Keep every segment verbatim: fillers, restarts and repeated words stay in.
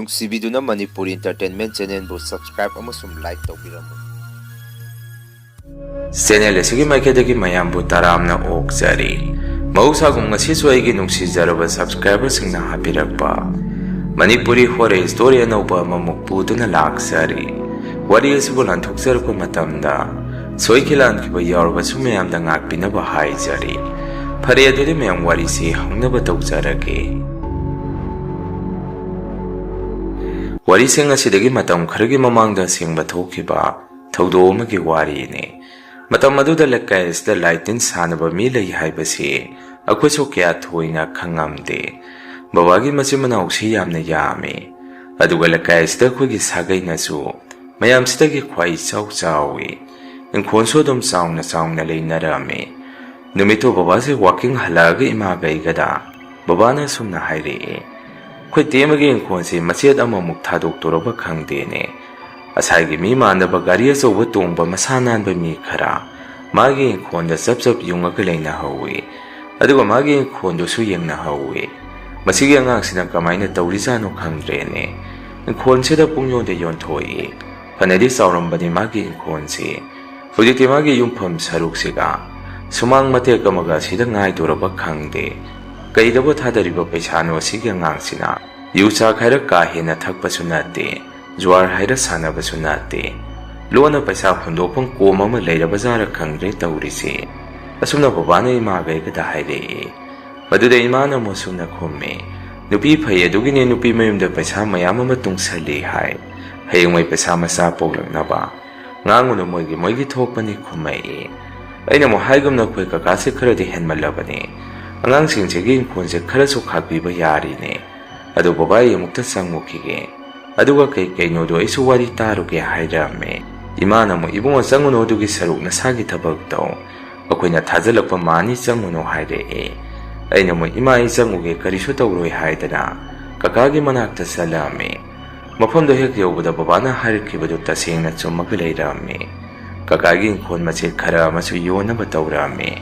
ꯅꯨꯡꯁꯤꯕꯤꯗꯨꯅ Manipuri Entertainment Channelꯕꯨ subscribe ꯑꯃꯁꯨꯡ like ꯇꯧꯕꯤꯔꯝꯃꯨ꯫ Channel ꯑꯁꯤꯒꯤ ꯃꯥꯏꯀꯩꯗꯒꯤ ꯃꯌꯥꯝꯕꯨ ꯇꯔꯥꯝꯅ ꯑꯣꯛꯆꯔꯤ꯫ ꯃꯍꯧꯁꯥꯒꯨꯝ ꯉꯁꯤꯁꯨ ꯑꯩꯒꯤ ꯅꯨꯡꯁꯤꯖꯔꯕ subscriberꯁꯤꯡꯅ ꯍꯥꯞꯄꯤꯔꯛꯄ ꯃꯅꯤꯄꯨꯔꯤ horror story ꯑꯅꯧꯕ ꯑꯃꯃꯨꯛ ꯄꯨꯗꯨꯅ ꯂꯥꯛꯆꯔꯤ꯫ ꯋꯥꯔꯤ ꯑꯁꯤꯕꯨ ꯂꯥꯟꯊꯣꯛꯆꯔꯛꯄ ꯃꯇꯝꯗ ꯁꯣꯏꯈꯤ ꯂꯥꯟꯈꯤꯕ ꯌꯥꯎꯔꯕꯁꯨ ꯃꯌꯥꯝꯗ ꯉꯥꯛꯄꯤꯅꯕ ꯍꯥꯏꯖꯔꯤ꯫ ꯐꯔꯦ, ꯑꯗꯨꯗꯤ ꯃꯌꯥꯝ ꯋꯥꯔꯤꯁꯤ ꯍꯧꯅꯕ ꯇꯧꯖꯔꯒꯦ꯫ ꯋꯥꯔꯤꯁꯤꯡ ꯑꯁꯤꯗꯒꯤ ꯃꯇꯝ ꯈꯔꯒꯤ ꯃꯃꯥꯡꯗ ꯑꯁꯦꯡꯕ ꯊꯣꯛꯈꯤꯕ ꯊꯧꯗꯣꯛ ꯑꯃꯒꯤ ꯋꯥꯔꯤꯅꯤ꯫ ꯃꯇꯝ ꯑꯗꯨꯗ ꯂꯩꯀꯥꯏ ꯑꯁꯤꯗ ꯂꯥꯏ ꯇꯤꯟ ꯁꯥꯟꯅꯕ ꯃꯤ ꯂꯩ ꯍꯥꯏꯕꯁꯤ ꯑꯩꯈꯣꯏꯁꯨ ꯀꯌꯥ ꯊꯣꯏꯅ ꯈꯪꯉꯝꯗꯦ꯫ ꯕꯕꯥꯒꯤ ꯃꯆꯤꯟ ꯃꯅꯥꯎꯁꯤ ꯌꯥꯝꯅ ꯌꯥꯝꯃꯤ꯫ ꯑꯗꯨꯒ ꯂꯩꯀꯥꯏ ꯑꯁꯤꯗ ꯑꯩꯈꯣꯏꯒꯤ ꯁꯥꯒꯩꯅꯁꯨ ꯃꯌꯥꯝꯁꯤꯗꯒꯤ ꯈ꯭ꯋꯥꯏ ꯏꯆꯥꯎ ꯆꯥꯎꯏ꯫ ꯏꯪꯈꯣꯜꯁꯨ ꯑꯗꯨꯝ ꯆꯥꯎꯅ ꯆꯥꯎꯅ ꯂꯩꯅꯔꯝꯃꯤ꯫ ꯅꯨꯃꯤꯠꯇꯨ ꯕꯕꯥꯁꯦ walking ꯍꯜꯂꯛꯑꯒ ꯏꯃꯥꯒ ꯑꯩꯒꯗ ꯕꯕꯥꯅ ꯑꯁꯨꯝꯅ ꯍꯥꯏꯔꯛꯏ, "ꯑꯩꯈꯣꯏ ꯇꯦꯝꯃꯒꯤ ꯏꯪꯈꯣꯜꯁꯤ ꯃꯆꯦꯠ ꯑꯃꯃꯨꯛ ꯊꯥꯗꯣꯛꯇꯣꯔꯕ ꯈꯪꯗꯦꯅꯦ꯫ ꯉꯁꯥꯏꯒꯤ ꯃꯤ ꯃꯥꯟꯗꯕ ꯒꯥꯔꯤ ꯑꯆꯧꯕ ꯇꯣꯡꯕ ꯃꯁꯥ ꯅꯥꯟꯕ ꯃꯤ ꯈꯔ ꯃꯥꯒꯤ ꯏꯪꯈꯣꯜꯗ ꯆꯞ ꯆꯞ ꯌꯨꯡꯉꯒ ꯂꯩꯅꯍꯧꯋꯤ꯫ ꯑꯗꯨꯒ ꯃꯥꯒꯤ ꯏꯪꯈꯣꯜꯗꯨꯁꯨ ꯌꯦꯡꯅꯍꯧꯋꯤ꯫ ꯃꯁꯤꯒꯤ ꯑꯉꯥꯡꯁꯤꯅ ꯀꯃꯥꯏꯅ ꯇꯧꯔꯤꯖꯥꯠꯅꯣ ꯈꯪꯗ꯭ꯔꯦꯅꯦ꯫ ꯏꯪꯈꯣꯜꯁꯤꯗ ꯄꯨꯡ ꯌꯣꯟꯗ ꯌꯣꯟꯊꯣꯛꯏ꯫ ꯐꯅꯗꯤ ꯆꯥꯎꯔꯝꯕꯅꯤ ꯃꯥꯒꯤ ꯏꯪꯈꯣꯜꯁꯤ꯫ ꯍꯧꯖꯤꯛꯇꯤ ꯃꯥꯒꯤ ꯌꯨꯝꯐꯝ ꯁꯔꯨꯛꯁꯤꯒ ꯁꯨꯃꯥꯡ ꯃꯇꯦꯛ ꯑꯃꯒ ꯑꯁꯤꯗ ꯉꯥꯏꯗꯣꯔꯕ ꯈꯪꯗꯦ꯫ ꯀꯩꯗꯕꯨ ꯊꯥꯗꯔꯤꯕ ꯄꯩꯁꯥꯅꯣ ꯑꯁꯤꯒꯤ ꯑꯉꯥꯡꯁꯤꯅ? ꯌꯨ ꯆꯥꯛ ꯍꯥꯏꯔ ꯀꯥ ꯍꯦꯟꯅ ꯊꯛꯄꯁꯨ ꯅꯠꯇꯦ, ꯖꯨꯋꯥꯔ ꯍꯥꯏꯔ ꯁꯥꯟꯅꯕꯁꯨ ꯅꯠꯇꯦ꯫ ꯂꯣꯟꯅ ꯄꯩꯁꯥ ꯍꯨꯟꯗꯣꯛꯐꯝ ꯀꯣꯝ ꯑꯃ ꯂꯩꯔꯕ ꯖꯥꯔ ꯈꯪꯗ꯭ꯔꯦ ꯇꯧꯔꯤꯁꯤ꯫" ꯑꯁꯨꯝꯅ ꯕꯕꯥꯅ ꯏꯃꯥꯒ ꯑꯩꯒꯗ ꯍꯥꯏꯔꯛꯏ꯫ ꯃꯗꯨꯗ ꯏꯃꯥꯅ ꯑꯃꯨꯛ ꯑꯁꯨꯝꯅ ꯈꯨꯝꯃꯤ, "ꯅꯨꯄꯤ ꯐꯩ ꯑꯗꯨꯒꯤꯅꯦ ꯅꯨꯄꯤ ꯃꯌꯨꯝꯗ ꯄꯩꯁꯥ ꯃꯌꯥꯝ ꯑꯃ ꯇꯨꯡꯁꯜꯂꯤ ꯍꯥꯏ꯫ ꯍꯌꯦꯡꯋꯥꯏ ꯄꯩꯁꯥ ꯃꯆꯥ ꯄꯣꯛꯂꯛꯅꯕ꯫ ꯉꯥꯡꯉꯨꯅꯨ, ꯃꯣꯏꯒꯤ ꯃꯣꯏꯒꯤ ꯊꯣꯛꯄꯅꯤ" ꯈꯨꯝꯃꯛꯏ꯫ ꯑꯩꯅ ꯑꯃꯨꯛ ꯍꯥꯏꯒꯨꯝꯅ ꯑꯩꯈꯣꯏ ꯀꯀꯥꯁꯦ ꯈꯔꯗꯤ ꯍꯦꯟꯃꯜꯂꯕꯅꯤ꯫ ꯑꯉꯥꯡꯁꯤꯡꯁꯤꯒꯤ ꯏꯪꯈꯣꯜꯁꯦ ꯈꯔꯁꯨ ꯈꯥꯛꯄꯤꯕ ꯌꯥꯔꯤꯅꯦ꯫ ꯑꯗꯣ ꯕꯕꯥ, ꯑꯩ ꯑꯃꯨꯛꯇ ꯆꯪꯉꯨꯈꯤꯒꯦ꯫ ꯑꯗꯨꯒ ꯀꯩ ꯀꯩꯅꯣꯗꯣ ꯑꯩꯁꯨ ꯋꯥꯔꯤ ꯇꯥꯔꯨꯒꯦ ꯍꯥꯏꯔꯛꯑꯝꯃꯦ꯫ ꯏꯃꯥꯅ ꯑꯃꯨꯛ, "ꯏꯕꯨꯡꯉꯣ, ꯆꯪꯉꯨꯅꯨ, ꯑꯗꯨꯒꯤ ꯁꯔꯨꯛ ꯅꯁꯥꯒꯤ ꯊꯕꯛ ꯇꯧ꯫ ꯑꯩꯈꯣꯏꯅ ꯊꯥꯖꯤꯜꯂꯛꯄ ꯃꯥꯅꯤ, ꯆꯪꯉꯨꯅꯨ" ꯍꯥꯏꯔꯛꯑꯦ꯫ ꯑꯩꯅ ꯑꯃꯨꯛ, "ꯏꯃꯥ, ꯑꯩ ꯆꯪꯉꯨꯒꯦ, ꯀꯔꯤꯁꯨ ꯇꯧꯔꯣꯏ" ꯍꯥꯏꯗꯅ ꯀꯀꯥꯒꯤ ꯃꯅꯥꯛꯇ ꯆꯠꯂꯛꯑꯝꯃꯦ꯫ ꯃꯐꯝꯗꯣ ꯍꯦꯛ ꯌꯧꯕꯗ ꯕꯕꯥꯅ ꯍꯥꯏꯔꯛꯈꯤꯕꯗꯨ ꯇꯁꯦꯡꯅ ꯆꯨꯝꯃꯒ ꯂꯩꯔꯝꯃꯤ꯫ ꯀꯀꯥꯒꯤ ꯏꯪꯈꯣꯜ ꯃꯆꯦꯠ ꯈꯔ ꯑꯃꯁꯨ ꯌꯣꯟꯅꯕ ꯇꯧꯔꯛꯑꯝꯃꯤ꯫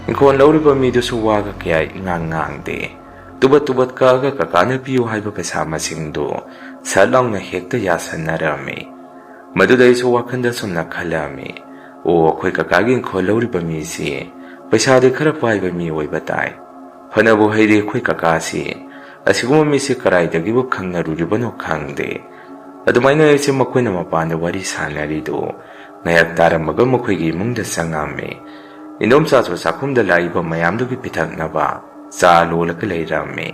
ꯏꯪꯈꯣꯜ ꯂꯧꯔꯤꯕ ꯃꯤꯗꯨꯁꯨ ꯋꯥꯒ ꯀꯌꯥ ꯏꯉꯥꯡ ꯉꯥꯡꯗꯦ꯫ ꯇꯨꯕꯠ ꯇꯨꯕꯠ ꯀꯛꯑꯒ ꯀꯀꯥꯅ ꯄꯤꯌꯨ ꯍꯥꯏꯕ ꯄꯩꯁꯥ ꯃꯁꯤꯡꯗꯨ ꯁꯠ ꯂꯥꯎꯅ ꯍꯦꯛꯇ ꯌꯥꯁꯟꯅꯔꯝꯃꯤ꯫ ꯃꯗꯨꯗ ꯑꯩꯁꯨ ꯋꯥꯈꯜꯗ ꯁꯨꯝꯅ ꯈꯜꯂꯝꯃꯤ, "ꯑꯣ, ꯑꯩꯈꯣꯏ ꯀꯀꯥꯒꯤ ꯏꯪꯈꯣꯜ ꯂꯧꯔꯤꯕ ꯃꯤꯁꯤ ꯄꯩꯁꯥꯗꯤ ꯈꯔ ꯄꯥꯏꯕ ꯃꯤ ꯑꯣꯏꯕ ꯇꯥꯏ꯫ ꯐꯅꯕꯨ ꯍꯩꯔꯦ ꯑꯩꯈꯣꯏ ꯀꯀꯥꯁꯤ꯫ ꯑꯁꯤꯒꯨꯝꯕ ꯃꯤꯁꯤ ꯀꯗꯥꯏꯗꯒꯤꯕꯨ ꯈꯪꯅꯔꯨꯔꯤꯕꯅꯣ ꯈꯪꯗꯦ"꯫ ꯑꯗꯨꯃꯥꯏꯅ ꯑꯩꯁꯦ ꯃꯈꯣꯏꯅ ꯃꯄꯥꯟꯗ ꯋꯥꯔꯤ ꯁꯥꯟꯅꯔꯤꯗꯨ ꯉꯥꯏꯍꯥꯛ ꯇꯥꯔꯝꯃꯒ ꯃꯈꯣꯏꯒꯤ ꯏꯃꯨꯡꯗ ꯆꯪꯉꯝꯃꯤ꯫ ꯏꯟꯗꯣꯝꯆꯥꯁꯨ ꯆꯥꯛꯈꯨꯝꯗ ꯂꯥꯛꯏꯕ ꯃꯌꯥꯝꯗꯨꯒꯤ ꯄꯤꯊꯛꯅꯕ ꯆꯥ ꯂꯣꯜꯂꯒ ꯂꯩꯔꯝꯃꯤ꯫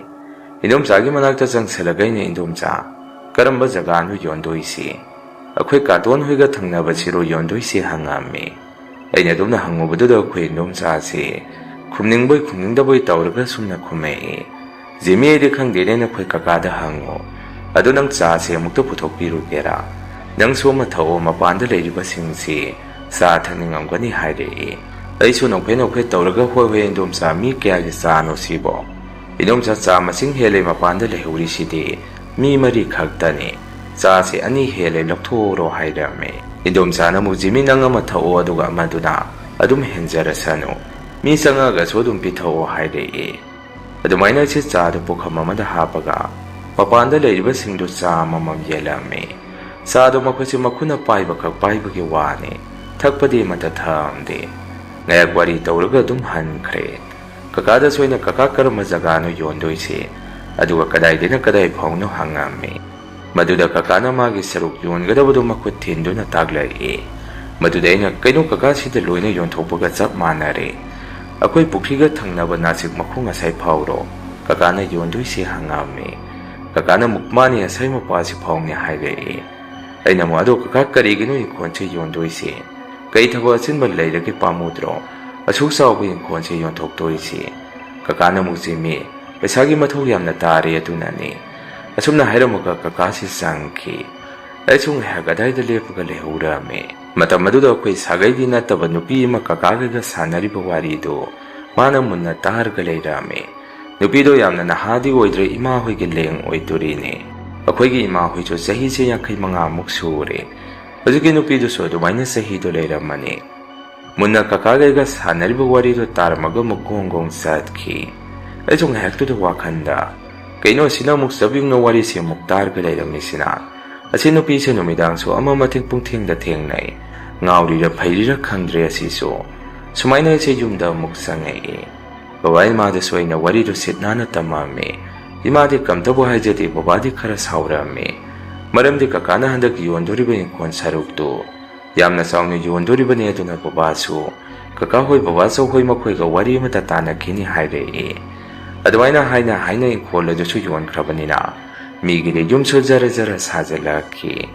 ꯏꯟꯗꯣꯝꯆꯥꯒꯤ ꯃꯅꯥꯛꯇ ꯆꯪꯁꯤꯜꯂꯒ ꯑꯩꯅ, "ꯏꯟꯗꯣꯝꯆꯥ, ꯀꯔꯝꯕ ꯖꯒꯥꯅꯣ ꯌꯣꯟꯗꯣꯏꯁꯤ? ꯑꯩꯈꯣꯏ ꯀꯥꯇꯣꯟ ꯍꯣꯏꯒ ꯊꯪꯅꯕꯁꯤꯔꯣ ꯌꯣꯟꯗꯣꯏꯁꯤ?" ꯍꯪꯉꯝꯃꯤ꯫ ꯑꯩꯅ ꯑꯗꯨꯝꯅ ꯍꯪꯉꯨꯕꯗꯨꯗ ꯑꯩꯈꯣꯏ ꯏꯟꯗꯣꯝꯆꯥꯁꯤ ꯈꯨꯝꯅꯤꯡꯕꯣꯏ ꯈꯨꯝꯅꯤꯡꯗꯕꯣꯏ ꯇꯧꯔꯒ ꯁꯨꯝꯅ ꯈꯨꯝꯃꯛꯏ꯫ "ꯖꯤꯃꯤ, ꯑꯩꯗꯤ ꯈꯪꯗꯦꯅꯦ, ꯅꯈꯣꯏ ꯀꯀꯥꯗ ꯍꯪꯉꯣ꯫ ꯑꯗꯨ ꯅꯪ ꯆꯥꯁꯦ ꯑꯃꯨꯛꯇ ꯄꯨꯊꯣꯛꯄꯤꯔꯨꯒꯦꯔꯥ? ꯅꯪꯁꯨ ꯑꯃ ꯊꯛꯑꯣ, ꯃꯄꯥꯟꯗ ꯂꯩꯔꯤꯕꯁꯤꯡꯁꯤ ꯆꯥ ꯊꯛꯅꯤꯡꯉꯝꯒꯅꯤ" ꯍꯥꯏꯔꯛꯏ꯫ ꯑꯩꯁꯨ ꯅꯣꯛꯐꯦꯠ ꯅꯣꯛꯐꯦꯠ ꯇꯧꯔꯒ, "ꯍꯣꯏ ꯍꯣꯏ ꯏꯟꯗꯣꯝꯆꯥ, ꯃꯤ ꯀꯌꯥꯒꯤ ꯆꯥꯅꯣ ꯁꯤꯕꯣ?" "ꯏꯟꯗꯣꯝꯆꯥ, ꯆꯥ ꯃꯁꯤꯡ ꯍꯦꯜꯂꯦ ꯃꯄꯥꯟꯗ ꯂꯩꯍꯧꯔꯤꯁꯤꯗꯤ꯫ ꯃꯤ ꯃꯔꯤ ꯈꯛꯇꯅꯤ꯫ ꯆꯥꯁꯦ ꯑꯅꯤ ꯍꯦꯜꯂꯦ, ꯂꯧꯊꯣꯛꯎꯔꯣ" ꯍꯥꯏꯔꯝꯃꯤ꯫ ꯏꯟꯗꯣꯝꯆꯥꯅ ꯑꯃꯨꯛ, "ꯖꯤꯃꯤ, ꯅꯪ ꯑꯃ ꯊꯛꯑꯣ, ꯑꯗꯨꯒ ꯑꯃꯗꯨꯅ ꯑꯗꯨꯝ ꯍꯦꯟꯖꯔꯁꯅꯨ꯫ ꯃꯤ ꯆꯪꯉꯛꯑꯒꯁꯨ ꯑꯗꯨꯝ ꯄꯤꯊꯛꯑꯣ" ꯍꯥꯏꯔꯛꯏ꯫ ꯑꯗꯨꯃꯥꯏꯅ ꯑꯩꯁꯦ ꯆꯥꯗꯨ ꯄꯨꯈꯝ ꯑꯃꯗ ꯍꯥꯞꯄꯒ ꯃꯄꯥꯟꯗ ꯂꯩꯔꯤꯕꯁꯤꯡꯗꯨ ꯆꯥ ꯑꯃꯃꯝ ꯌꯦꯜꯂꯝꯃꯤ꯫ ꯆꯥꯗꯣ ꯃꯈꯣꯏꯁꯦ ꯃꯈꯨꯠꯅ ꯄꯥꯏꯕꯈꯛ ꯄꯥꯏꯕꯒꯤ ꯋꯥꯅꯤ, ꯊꯛꯄꯗꯤ ꯑꯃꯠꯇ ꯊꯛꯑꯝꯗꯦ꯫ ꯉꯥꯏꯍꯥꯛ ꯋꯥꯔꯤ ꯇꯧꯔꯒ ꯑꯗꯨꯝ ꯍꯟꯈ꯭ꯔꯦ꯫ ꯀꯀꯥꯗꯁꯨ ꯑꯩꯅ, "ꯀꯀꯥ, ꯀꯔꯝꯕ ꯖꯒꯥꯅꯣ ꯌꯣꯟꯗꯣꯏꯁꯦ? ꯑꯗꯨꯒ ꯀꯗꯥꯏꯗꯩꯅ ꯀꯗꯥꯏ ꯐꯥꯎꯅꯣ?" ꯍꯪꯉꯝꯃꯤ꯫ ꯃꯗꯨꯗ ꯀꯀꯥꯅ ꯃꯥꯒꯤ ꯁꯔꯨꯛ ꯌꯣꯟꯒꯗꯕꯗꯨ ꯃꯈꯨꯠ ꯊꯤꯟꯗꯨꯅ ꯇꯥꯛꯂꯛꯏ꯫ ꯃꯗꯨꯗ ꯑꯩꯅ, "ꯀꯩꯅꯣ ꯀꯀꯥ, ꯁꯤꯗ ꯂꯣꯏꯅ ꯌꯣꯟꯊꯣꯛꯄꯒ ꯆꯞ ꯃꯥꯟꯅꯔꯦ꯫ ꯑꯩꯈꯣꯏ ꯄꯨꯈ꯭ꯔꯤꯒ ꯊꯪꯅꯕ ꯅꯥꯁꯤꯛ ꯃꯈꯣꯡ ꯑꯁꯥꯏ ꯐꯥꯎꯔꯣ ꯀꯀꯥꯅ ꯌꯣꯟꯗꯣꯏꯁꯦ?" ꯍꯪꯉꯝꯃꯤ꯫ ꯀꯀꯥꯅ ꯑꯃꯨꯛ, "ꯃꯥꯅꯤ, ꯑꯁꯥꯏ ꯃꯄꯥꯁꯤ ꯐꯥꯎꯅꯤ" ꯍꯥꯏꯔꯛꯏ꯫ ꯑꯩꯅ ꯑꯃꯨꯛ, "ꯑꯗꯣ ꯀꯀꯥ, ꯀꯔꯤꯒꯤꯅꯣ ꯏꯪꯈꯣꯜꯁꯦ ꯌꯣꯟꯗꯣꯏꯁꯦ? ꯀꯩ ꯊꯕꯛ ꯑꯆꯤꯟꯕ ꯂꯩꯔꯒꯦ ꯄꯥꯝꯃꯨꯗ꯭ꯔꯣ? ꯑꯁꯨꯛ ꯆꯥꯎꯕ ꯏꯪꯈꯣꯜꯁꯦ ꯌꯣꯟꯊꯣꯛꯇꯣꯏꯁꯦ?" ꯀꯀꯥꯅ ꯑꯃꯨꯛ, "ꯖꯤꯃꯤ, ꯄꯩꯁꯥꯒꯤ ꯃꯊꯧ ꯌꯥꯝꯅ ꯇꯥꯔꯦ, ꯑꯗꯨꯅꯅꯤ"꯫ ꯑꯁꯨꯝꯅ ꯍꯥꯏꯔꯝꯃꯒ ꯀꯀꯥꯁꯤ ꯆꯪꯈꯤ꯫ ꯑꯩꯁꯨ ꯉꯥꯏꯍꯥꯛ ꯑꯗꯥꯏꯗ ꯂꯦꯞꯄꯒ ꯂꯩꯍꯧꯔꯝꯃꯤ꯫ ꯃꯇꯝ ꯑꯗꯨꯗ ꯑꯩꯈꯣꯏ ꯁꯥꯒꯩꯗꯤ ꯅꯠꯇꯕ ꯅꯨꯄꯤ ꯑꯃ ꯀꯀꯥꯒꯩꯒ ꯁꯥꯟꯅꯔꯤꯕ ꯋꯥꯔꯤꯗꯨ ꯃꯥꯅ ꯃꯨꯟꯅ ꯇꯥꯔꯒ ꯂꯩꯔꯝꯃꯤ꯫ ꯅꯨꯄꯤꯗꯣ ꯌꯥꯝꯅ ꯅꯍꯥꯗꯤ ꯑꯣꯏꯗ꯭ꯔꯦ, ꯏꯃꯥ ꯍꯣꯏꯒꯤ ꯂꯦꯡ ꯑꯣꯏꯗꯣꯔꯤꯅꯦ꯫ ꯑꯩꯈꯣꯏꯒꯤ ꯏꯃꯥ ꯍꯣꯏꯁꯨ ꯆꯍꯤꯁꯦ ꯌꯥꯡꯈꯩ ꯃꯉꯥꯃꯨꯛ ꯁꯨꯔꯦ꯫ ꯍꯧꯖꯤꯛꯀꯤ ꯅꯨꯄꯤꯗꯨꯁꯨ ꯑꯗꯨꯃꯥꯏꯅ ꯆꯍꯤꯗꯣ ꯂꯩꯔꯝꯃꯅꯤ꯫ ꯃꯨꯟꯅ ꯀꯀꯥꯒꯩꯒ ꯁꯥꯟꯅꯔꯤꯕ ꯋꯥꯔꯤꯗꯣ ꯇꯥꯔꯝꯃꯒ ꯑꯃꯨꯛ ꯒꯣꯡ ꯒꯣꯡ ꯆꯠꯈꯤ꯫ ꯑꯩꯁꯨ ꯉꯥꯏꯍꯥꯛꯇꯨꯗ ꯋꯥꯈꯜꯗ, "ꯀꯩꯅꯣ, ꯁꯤꯅ ꯑꯃꯨꯛ ꯆꯞ ꯌꯨꯡꯅ ꯋꯥꯔꯤꯁꯦ ꯑꯃꯨꯛ ꯇꯥꯔꯒ ꯂꯩꯔꯝꯃꯤꯁꯤꯅ? ꯑꯁꯤ ꯅꯨꯄꯤꯁꯦ ꯅꯨꯃꯤꯗꯥꯡꯁꯨ ꯑꯃ ꯃꯊꯦꯡ ꯄꯨꯡꯊꯦꯡꯗ ꯊꯦꯡꯅꯩ꯫ ꯉꯥꯎꯔꯤꯔ ꯐꯩꯔꯤꯔ ꯈꯪꯗ꯭ꯔꯦ ꯑꯁꯤꯁꯨ"꯫ ꯁꯨꯃꯥꯏꯅ ꯑꯩꯁꯦ ꯌꯨꯝꯗ ꯑꯃꯨꯛ ꯆꯪꯉꯛꯏ꯫ ꯕꯕꯥ ꯏꯃꯥꯗꯁꯨ ꯑꯩꯅ ꯋꯥꯔꯤꯗꯨ ꯁꯤꯠ ꯅꯥꯟꯅ ꯇꯝꯃꯝꯃꯤ꯫ ꯏꯃꯥꯗꯤ ꯀꯝꯇꯕꯨ ꯍꯥꯏꯖꯗꯦ, ꯕꯕꯥꯗꯤ ꯈꯔ ꯁꯥꯎꯔꯝꯃꯤ꯫ ꯃꯔꯝꯗꯤ ꯀꯀꯥꯅ ꯍꯟꯗꯛ ꯌꯣꯟꯗꯣꯔꯤꯕ ꯏꯪꯈꯣꯜ ꯁꯔꯨꯛꯇꯨ ꯌꯥꯝꯅ ꯆꯥꯎꯅ ꯌꯣꯟꯗꯣꯔꯤꯕꯅꯤ, ꯑꯗꯨꯅ ꯕꯕꯥꯁꯨ ꯀꯀꯥ ꯍꯣꯏ, ꯕꯕꯥ ꯆꯧ ꯍꯣꯏ ꯃꯈꯣꯏꯒ ꯋꯥꯔꯤ ꯑꯃꯇ ꯇꯥꯟꯅꯈꯤꯅꯤ ꯍꯥꯏꯔꯛꯏ꯫ ꯑꯗꯨꯃꯥꯏꯅ ꯍꯥꯏꯅ ꯍꯥꯏꯅ ꯏꯪꯈꯣꯜ ꯑꯗꯨꯁꯨ ꯌꯣꯟꯈ꯭ꯔꯕꯅꯤꯅ ꯃꯤꯒꯤꯗꯤ ꯌꯨꯝꯁꯨ ꯖꯔ ꯖꯔ ꯁꯥꯖꯤꯜꯂꯛꯈꯤ꯫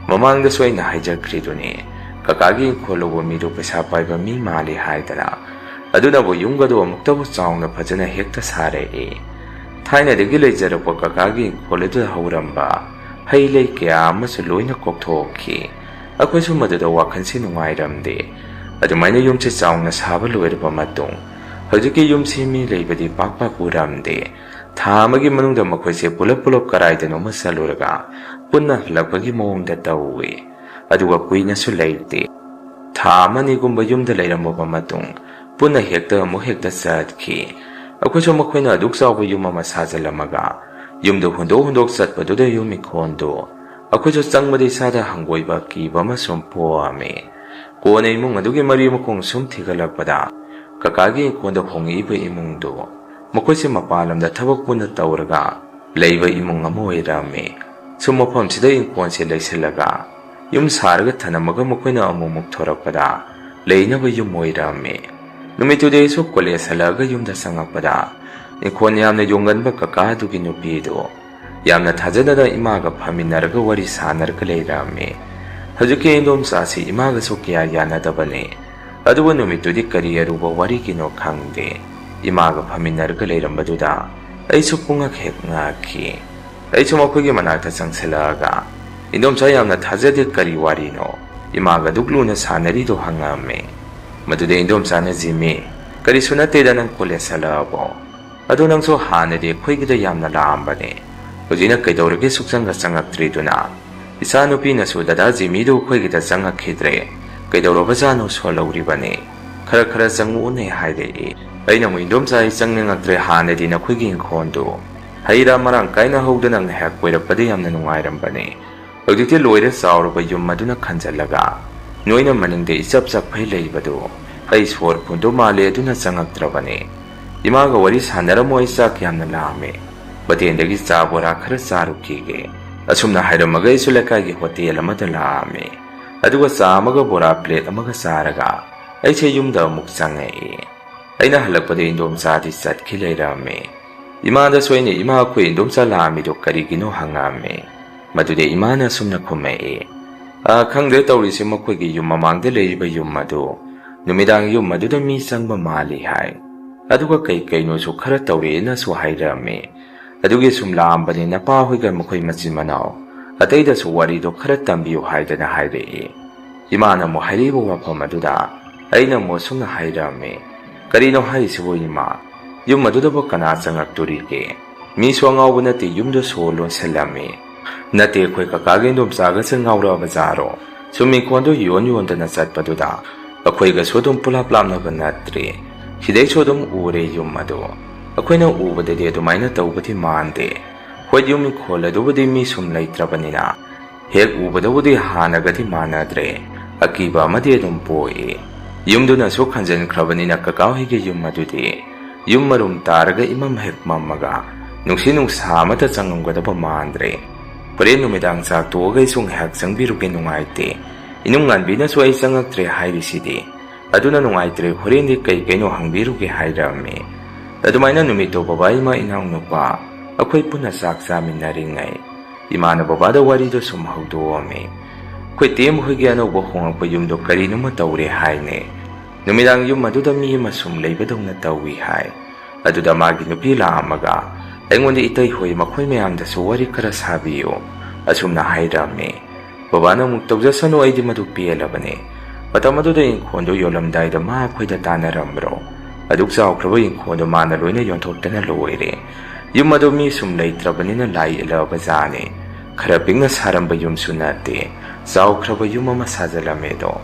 ꯃꯃꯥꯡꯗꯁꯨ ꯑꯩꯅ ꯍꯥꯏꯖꯈ꯭ꯔꯤꯗꯨꯅꯤ, ꯀꯀꯥꯒꯤ ꯏꯪꯈꯣꯜ ꯂꯧꯕ ꯃꯤꯗꯨ ꯄꯩꯁꯥ ꯄꯥꯏꯕ ꯃꯤ ꯃꯥꯜꯂꯤ ꯍꯥꯏꯗꯅ꯫ ꯑꯗꯨꯅꯕꯨ ꯌꯨꯝꯒꯗꯨ ꯑꯃꯨꯛꯇꯕꯨ ꯆꯥꯎꯅ ꯐꯖꯅ ꯍꯦꯛꯇ ꯁꯥꯔꯛꯏ꯫ ꯊꯥꯏꯅꯗꯒꯤ ꯂꯩꯖꯔꯛꯄ ꯀꯀꯥꯒꯤ ꯏꯪꯈꯣꯜ ꯑꯗꯨꯗ ꯍꯧꯔꯝꯕ ꯍꯩ ꯂꯩ ꯀꯌꯥ ꯑꯃꯁꯨ ꯂꯣꯏꯅ ꯀꯣꯛꯊꯣꯛꯈꯤ꯫ ꯑꯩꯈꯣꯏꯁꯨ ꯃꯗꯨꯗ ꯋꯥꯈꯜꯁꯤ ꯅꯨꯡꯉꯥꯏꯔꯝꯗꯦ꯫ ꯑꯗꯨꯃꯥꯏꯅ ꯌꯨꯝꯁꯤ ꯆꯥꯎꯅ ꯁꯥꯕ ꯂꯣꯏꯔꯕ ꯃꯇꯨꯡ, ꯍꯧꯖꯤꯛꯀꯤ ꯌꯨꯝꯁꯤ ꯃꯤ ꯂꯩꯕꯗꯤ ꯄꯥꯛ ꯄꯥꯛ ꯎꯔꯝꯗꯦ꯫ ꯊꯥ ꯑꯃꯒꯤ ꯃꯅꯨꯡꯗ ꯃꯈꯣꯏꯁꯦ ꯄꯨꯂꯞ ꯄꯨꯂꯞ ꯀꯔꯥꯏꯗꯅꯣꯃ ꯆꯠꯂꯨꯔꯒ ꯄꯨꯟꯅ ꯍꯜꯂꯛꯄꯒꯤ ꯃꯑꯣꯡꯗ ꯇꯧꯏ꯫ ꯑꯗꯨꯒ ꯀꯨꯏꯅꯁꯨ ꯂꯩꯇꯦ꯫ ꯊꯥ ꯑꯃꯅꯤꯒꯨꯝꯕ ꯌꯨꯝꯗ ꯂꯩꯔꯝꯃꯕ ꯃꯇꯨꯡ, ꯄꯨꯟꯅ ꯍꯦꯛꯇ ꯑꯃꯨꯛ ꯍꯦꯛꯇ ꯆꯠꯈꯤ꯫ ꯑꯩꯈꯣꯏꯁꯨ ꯃꯈꯣꯏꯅ ꯑꯗꯨꯛ ꯆꯥꯎꯕ ꯌꯨꯝ ꯑꯃ ꯁꯥꯖꯤꯜꯂꯝꯃꯒ, ꯌꯨꯝꯗꯨ ꯍꯨꯟꯗꯣꯛ ꯍꯨꯟꯗꯣꯛ ꯆꯠꯄꯗꯨꯗ ꯌꯨꯝ ꯏꯪꯈꯣꯜꯗꯨ ꯑꯩꯈꯣꯏꯁꯨ ꯆꯪꯕꯗ ꯏꯁꯥꯗ ꯍꯪꯒꯣꯏꯕ, ꯀꯤꯕ ꯑꯃ ꯁꯨꯝ ꯄꯣꯛꯑꯝꯃꯤ꯫ ꯀꯣꯟꯅ ꯏꯃꯨꯡ ꯑꯗꯨꯒꯤ ꯃꯔꯤ ꯃꯈꯣꯡ ꯁꯨꯝ ꯊꯤꯒꯠꯂꯛꯄꯗ, ꯀꯀꯥꯒꯤ ꯏꯪꯈꯣꯜꯗ ꯍꯣꯡꯉꯛꯏꯕ ꯏꯃꯨꯡꯗꯨ ꯃꯈꯣꯏꯁꯦ ꯃꯄꯥꯟ ꯂꯝꯗ ꯊꯕꯛ ꯄꯨꯟꯅ ꯇꯧꯔꯒ ꯂꯩꯕ ꯏꯃꯨꯡ ꯑꯃ ꯑꯣꯏꯔꯝꯃꯤ꯫ ꯁꯨꯝ ꯃꯐꯝꯁꯤꯗ ꯏꯪꯈꯣꯜꯁꯦ ꯂꯩꯁꯤꯜꯂꯒ ꯌꯨꯝ ꯁꯥꯔꯒ ꯊꯅꯝꯃꯒ ꯃꯈꯣꯏꯅ ꯑꯃꯨꯛꯃꯨꯛ ꯊꯣꯔꯛꯄꯗ ꯂꯩꯅꯕ ꯌꯨꯝ ꯑꯣꯏꯔꯝꯃꯤ꯫ ꯅꯨꯃꯤꯠꯇꯨꯗꯤ ꯑꯩꯁꯨ ꯀꯣꯂꯦꯖ ꯍꯜꯂꯛꯑꯒ ꯌꯨꯝꯗ ꯆꯪꯉꯛꯄꯗ, ꯏꯪꯈꯣꯜ ꯌꯥꯝꯅ ꯌꯣꯡꯒꯟꯕ ꯀꯀꯥ ꯑꯗꯨꯒꯤ ꯅꯨꯄꯤꯗꯨ ꯌꯥꯝꯅ ꯊꯥꯖꯗꯅ ꯏꯃꯥꯒ ꯐꯝꯃꯤꯟꯅꯔꯒ ꯋꯥꯔꯤ ꯁꯥꯟꯅꯔꯒ ꯂꯩꯔꯝꯃꯤ꯫ ꯍꯧꯖꯤꯛꯀꯤ ꯏꯟꯗꯣꯝꯆꯥꯁꯤ ꯏꯃꯥꯒꯁꯨ ꯀꯌꯥ ꯌꯥꯅꯗꯕꯅꯤ꯫ ꯑꯗꯨꯕꯨ ꯅꯨꯃꯤꯠꯇꯨꯗꯤ ꯀꯔꯤ ꯑꯔꯨꯕ ꯋꯥꯔꯤꯒꯤꯅꯣ ꯈꯪꯗꯦ, ꯏꯃꯥꯒ ꯐꯝꯃꯤꯟꯅꯔꯒ ꯂꯩꯔꯝꯕꯗꯨꯗ ꯑꯩꯁꯨ ꯄꯨꯡꯉꯛ ꯍꯦꯛ ꯉꯛꯈꯤ꯫ ꯑꯩꯁꯨ ꯃꯈꯣꯏꯒꯤ ꯃꯅꯥꯛꯇ ꯆꯪꯁꯤꯜꯂꯛꯑꯒ, "ꯏꯟꯗꯣꯝꯆꯥ, ꯌꯥꯝꯅ ꯊꯥꯖꯗꯦ, ꯀꯔꯤ ꯋꯥꯔꯤꯅꯣ ꯏꯃꯥꯒ ꯑꯗꯨꯛ ꯂꯨꯅ ꯁꯥꯟꯅꯔꯤꯗꯣ?" ꯍꯪꯉꯝꯃꯤ꯫ ꯃꯗꯨꯗ ꯏꯟꯗꯣꯝꯆꯥꯅ, "ꯖꯤꯃꯤ, ꯀꯔꯤꯁꯨ ꯅꯠꯇꯦꯗ, ꯅꯪ ꯀꯣꯂꯦꯖ ꯍꯜꯂꯛꯑꯕꯣ? ꯑꯗꯣ ꯅꯪꯁꯨ ꯍꯥꯟꯅꯗꯤ ꯑꯩꯈꯣꯏꯒꯤꯗ ꯌꯥꯝꯅ ꯂꯥꯛꯑꯝꯕꯅꯦ, ꯍꯧꯖꯤꯛꯅ ꯀꯩꯗꯧꯔꯒꯦ ꯁꯨꯛꯆꯪꯒ ꯆꯪꯉꯛꯇ꯭ꯔꯤꯗꯨꯅ? ꯏꯆꯥꯅꯨꯄꯤꯅꯁꯨ ꯗꯗꯥ ꯖꯤꯃꯤꯗꯨ ꯑꯩꯈꯣꯏꯒꯤꯗ ꯆꯪꯉꯛꯈꯤꯗ꯭ꯔꯦ, ꯀꯩꯗꯧꯔꯕꯖꯥꯠꯅꯣ ꯁꯣꯜꯍꯧꯔꯤꯕꯅꯤ, ꯈꯔ ꯈꯔ ꯆꯪꯉꯛꯎꯅꯦ" ꯍꯥꯏꯔꯛꯏ꯫ ꯑꯩꯅ ꯑꯃꯨꯛ, "ꯏꯟꯗꯣꯝꯆꯥ, ꯑꯩ ꯆꯪꯅꯤꯡꯉꯛꯇ꯭ꯔꯦ, ꯍꯥꯟꯅꯗꯤ ꯅꯈꯣꯏꯒꯤ ꯏꯪꯈꯣꯜꯗꯨ ꯍꯩ ꯔꯥ ꯃꯔꯥꯡ ꯀꯥꯏꯅ ꯍꯧꯗꯅ ꯉꯥꯏꯍꯥꯛ ꯀꯣꯏꯔꯛꯄꯗ ꯌꯥꯝꯅ ꯅꯨꯡꯉꯥꯏꯔꯝꯕꯅꯤ꯫ ꯍꯧꯖꯤꯛꯇꯤ ꯂꯣꯏꯔꯦ, ꯆꯥꯎꯔꯕ ꯌꯨꯝ ꯑꯗꯨꯅ ꯈꯟꯖꯜꯂꯒ ꯅꯣꯏꯅ ꯃꯅꯤꯡꯗ ꯏꯆꯞ ꯆꯞꯈꯩ ꯂꯩꯕꯗꯨ ꯑꯩ ꯁꯣꯔ ꯐꯨꯟꯗꯧ ꯃꯥꯜꯂꯦ, ꯑꯗꯨꯅ ꯆꯪꯉꯛꯇ꯭ꯔꯕꯅꯤ꯫ ꯏꯃꯥꯒ ꯋꯥꯔꯤ ꯁꯥꯟꯅꯔꯝꯃꯣ, ꯑꯩ ꯆꯥꯛ ꯌꯥꯝꯅ ꯂꯥꯝꯃꯤ꯫ ꯍꯣꯇꯦꯜꯗꯒꯤ ꯆꯥ ꯕꯣꯔꯥ ꯈꯔ ꯆꯥꯔꯨꯈꯤꯒꯦ"꯫ ꯑꯁꯨꯝꯅ ꯍꯥꯏꯔꯝꯃꯒ ꯑꯩꯁꯨ ꯂꯩꯀꯥꯏꯒꯤ ꯍꯣꯇꯦꯜ ꯑꯃꯗ ꯂꯥꯛꯑꯝꯃꯤ꯫ ꯑꯗꯨꯒ ꯆꯥ ꯑꯃꯒ ꯕꯣꯔꯥ ꯄ꯭ꯂꯦꯠ ꯑꯃꯒ ꯆꯥꯔꯒ ꯑꯩꯁꯦ ꯌꯨꯝꯗ ꯑꯃꯨꯛ ꯆꯪꯉꯛꯏ꯫ ꯑꯩꯅ ꯍꯜꯂꯛꯄꯗ ꯏꯟꯗꯣꯝꯆꯥꯗꯤ ꯆꯠꯈꯤ ꯂꯩꯔꯝꯃꯤ꯫ ꯏꯃꯥꯗꯁꯨ ꯑꯩꯅ, "ꯏꯃꯥ, ꯑꯩꯈꯣꯏ ꯏꯟꯗꯣꯝꯆꯥ ꯂꯥꯛꯑꯝꯃꯤꯗꯣ ꯀꯔꯤꯒꯤꯅꯣ?" ꯍꯪꯉꯛꯑꯝꯃꯤ꯫ ꯃꯗꯨꯗ ꯏꯃꯥꯅ ꯑꯁꯨꯝꯅ ꯈꯨꯝꯃꯛꯏ, "ꯑ, ꯈꯪꯗꯦ ꯇꯧꯔꯤꯁꯦ, ꯃꯈꯣꯏꯒꯤ ꯌꯨꯝ ꯃꯃꯥꯡꯗ ꯂꯩꯔꯤꯕ ꯌꯨꯝ ꯑꯗꯨ ꯅꯨꯃꯤꯗꯥꯡ ꯌꯨꯝ ꯑꯗꯨꯗ ꯃꯤ ꯆꯪꯕ ꯃꯥꯜꯂꯤ ꯍꯥꯏ꯫ ꯑꯗꯨꯒ ꯀꯩ ꯀꯩꯅꯣꯁꯨ ꯈꯔ ꯇꯧꯔꯛꯑꯦꯅꯁꯨ ꯍꯥꯏꯔꯛꯑꯝꯃꯤ꯫ ꯑꯗꯨꯒꯤ ꯁꯨꯝ ꯂꯥꯛꯑꯝꯕꯅꯤ, ꯅꯄꯥ ꯍꯣꯏꯒ ꯃꯈꯣꯏ ꯃꯆꯤꯟ ꯃꯅꯥꯎ ꯑꯇꯩꯗꯁꯨ ꯋꯥꯔꯤꯗꯣ ꯈꯔ ꯇꯝꯕꯤꯌꯨ" ꯍꯥꯏꯗꯅ ꯍꯥꯏꯔꯛꯏ꯫ ꯏꯃꯥꯅ ꯑꯃꯨꯛ ꯍꯥꯏꯔꯛꯏꯕ ꯋꯥꯐꯝ ꯑꯗꯨꯗ ꯑꯩꯅ ꯑꯃꯨꯛ ꯑꯁꯨꯝꯅ ꯍꯥꯏꯔꯛꯑꯝꯃꯤ, "ꯀꯔꯤꯅꯣ ꯍꯥꯏꯔꯤꯁꯤꯕꯨ ꯏꯃꯥ? ꯌꯨꯝ ꯑꯗꯨꯗꯕꯨ ꯀꯅꯥ ꯆꯪꯉꯛꯇꯣꯔꯤꯒꯦ? ꯃꯤꯁꯨ ꯑꯉꯥꯎꯕ ꯅꯠꯇꯦ, ꯌꯨꯝꯗꯣ ꯁꯣ ꯂꯣꯟꯁꯤꯜꯂꯝꯃꯤ꯫ ꯅꯠꯇꯦ, ꯑꯩꯈꯣꯏ ꯀꯀꯥꯒꯤ ꯏꯟꯗꯣꯝꯆꯥꯒꯁꯦ ꯉꯥꯎꯔꯛꯑꯕ ꯖꯥꯔꯣ? ꯁꯨꯝ ꯏꯪꯈꯣꯜꯗꯣ ꯌꯣꯟ ꯌꯣꯟꯗꯅ ꯆꯠꯄꯗꯨꯗ ꯑꯩꯈꯣꯏꯒꯁꯨ ꯑꯗꯨꯝ ꯄꯨꯂꯥꯞ ꯂꯥꯞꯅꯕ ꯅꯠꯇ꯭ꯔꯦ꯫ ꯁꯤꯗꯩꯁꯨ ꯑꯗꯨꯝ ꯎꯔꯦ ꯌꯨꯝ ꯑꯗꯣ꯫ ꯑꯩꯈꯣꯏꯅ ꯎꯕꯗꯗꯤ ꯑꯗꯨꯃꯥꯏꯅ ꯇꯧꯕꯗꯤ ꯃꯥꯟꯗꯦ꯫ ꯍꯣꯏ, ꯌꯨꯝ ꯏꯪꯈꯣꯜ ꯑꯗꯨꯕꯨꯗꯤ ꯃꯤ ꯁꯨꯝ ꯂꯩꯇ꯭ꯔꯕꯅꯤꯅ ꯍꯦꯛ ꯎꯕꯗꯕꯨꯗꯤ ꯍꯥꯟꯅꯒꯗꯤ ꯃꯥꯟꯅꯗ꯭ꯔꯦ꯫ ꯑꯀꯤꯕ ꯑꯃꯗꯤ ꯑꯗꯨꯝ ꯄꯣꯛꯏ꯫ ꯌꯨꯝꯗꯨꯅꯁꯨ ꯈꯟꯖꯤꯟꯈ꯭ꯔꯕꯅꯤꯅ ꯀꯀꯥ ꯍꯣꯏꯒꯤ ꯌꯨꯝ ꯑꯗꯨꯗꯤ ꯌꯨꯝ ꯃꯔꯨꯝ ꯇꯥꯔꯒ ꯏꯃꯝ ꯍꯦꯛ ꯃꯝꯃꯒ ꯅꯨꯡꯁꯤ ꯅꯨꯡꯁꯥ ꯑꯃꯠꯇ ꯆꯪꯉꯝꯒꯗꯕ ꯃꯥꯟꯗ꯭ꯔꯦ꯫ ꯍꯣꯔꯦꯟ ꯅꯨꯃꯤꯗꯥꯡ ꯆꯥꯛ ꯇꯣꯛꯑꯒ ꯑꯩꯁꯨ ꯉꯥꯏꯍꯥꯛ ꯆꯪꯕꯤꯔꯨꯒꯦ, ꯅꯨꯡꯉꯥꯏꯇꯦ꯫ ꯏꯅꯨꯡ ꯉꯥꯟꯕꯤꯅꯁꯨ ꯑꯩ ꯆꯪꯉꯛꯇ꯭ꯔꯦ ꯍꯥꯏꯔꯤꯁꯤꯗꯤ꯫ ꯑꯗꯨꯅ ꯅꯨꯡꯉꯥꯏꯇ꯭ꯔꯦ, ꯍꯣꯔꯦꯟꯗꯤ ꯀꯩ ꯀꯩꯅꯣ ꯍꯪꯕꯤꯔꯨꯒꯦ" ꯍꯥꯏꯔꯛꯑꯝꯃꯤ꯫ ꯑꯗꯨꯃꯥꯏꯅ ꯅꯨꯃꯤꯠꯇꯣ ꯕꯕꯥ, ꯏꯃꯥ, ꯏꯅꯥꯎꯅꯨꯄꯥ ꯑꯩꯈꯣꯏ ꯄꯨꯟꯅ ꯆꯥꯛ ꯆꯥꯃꯤꯟꯅꯔꯤꯉꯩ ꯏꯃꯥꯅ ꯕꯕꯥꯗ ꯋꯥꯔꯤꯗꯣ ꯁꯨꯝ ꯍꯧꯗꯣꯛꯑꯝꯃꯤ꯫ "ꯑꯩꯈꯣꯏ ꯇꯦꯝ ꯍꯣꯏꯒꯤ ꯑꯅꯧꯕ ꯍꯣꯡꯉꯛꯄ ꯌꯨꯝꯗꯣ ꯀꯔꯤꯅꯣꯃ ꯇꯧꯔꯦ ꯍꯥꯏꯅꯦ꯫ ꯅꯨꯃꯤꯗꯥꯡ ꯌꯨꯝ ꯑꯗꯨꯗ ꯃꯤ ꯑꯃ ꯁꯨꯝ ꯂꯩꯕꯗꯧꯅ ꯇꯧꯏ ꯍꯥꯏ꯫ ꯑꯗꯨꯗ ꯃꯥꯒꯤ ꯅꯨꯄꯤ ꯂꯥꯛꯑꯝꯃꯒ ꯑꯩꯉꯣꯟꯗ, 'ꯏꯇꯩ ꯍꯣꯏ, ꯃꯈꯣꯏ ꯃꯌꯥꯝꯗꯁꯨ ꯋꯥꯔꯤ ꯈꯔ ꯁꯥꯕꯤꯌꯨ,' ꯑꯁꯨꯝꯅ ꯍꯥꯏꯔꯝꯃꯤ꯫ ꯕꯕꯥꯅ ꯑꯃꯨꯛ, "ꯇꯧꯖꯁꯅꯨ, ꯑꯩꯗꯤ ꯃꯗꯨ ꯄꯦꯜꯂꯕꯅꯦ꯫ ꯃꯇꯝ ꯑꯗꯨꯗ ꯏꯪꯈꯣꯜꯗꯨ ꯌꯣꯜꯂꯝꯗꯥꯏꯗ ꯃꯥ ꯑꯩꯈꯣꯏꯗ ꯇꯥꯟꯅꯔꯝꯕ꯭ꯔꯣ? ꯑꯗꯨꯛ ꯆꯥꯎꯈ꯭ꯔꯕ ꯏꯪꯈꯣꯜꯗꯨ ꯃꯥꯅ ꯂꯣꯏꯅ ꯌꯣꯟꯊꯣꯛꯇꯅ ꯂꯣꯏꯔꯦ꯫ ꯌꯨꯝ ꯑꯗꯨ ꯃꯤ ꯁꯨꯝ ꯂꯩꯇ꯭ꯔꯕꯅꯤꯅ ꯂꯥꯏ ꯏꯜꯂꯛꯑꯕ ꯖꯥꯠꯅꯤ꯫ ꯈꯔ ꯄꯤꯛꯅ ꯁꯥꯔꯝꯕ ꯌꯨꯝꯁꯨ ꯅꯠꯇꯦ, ꯆꯥꯎꯈ꯭ꯔꯕ ꯌꯨꯝ ꯑꯃ ꯁꯥꯖꯜꯂꯝꯃꯦꯗꯣ꯫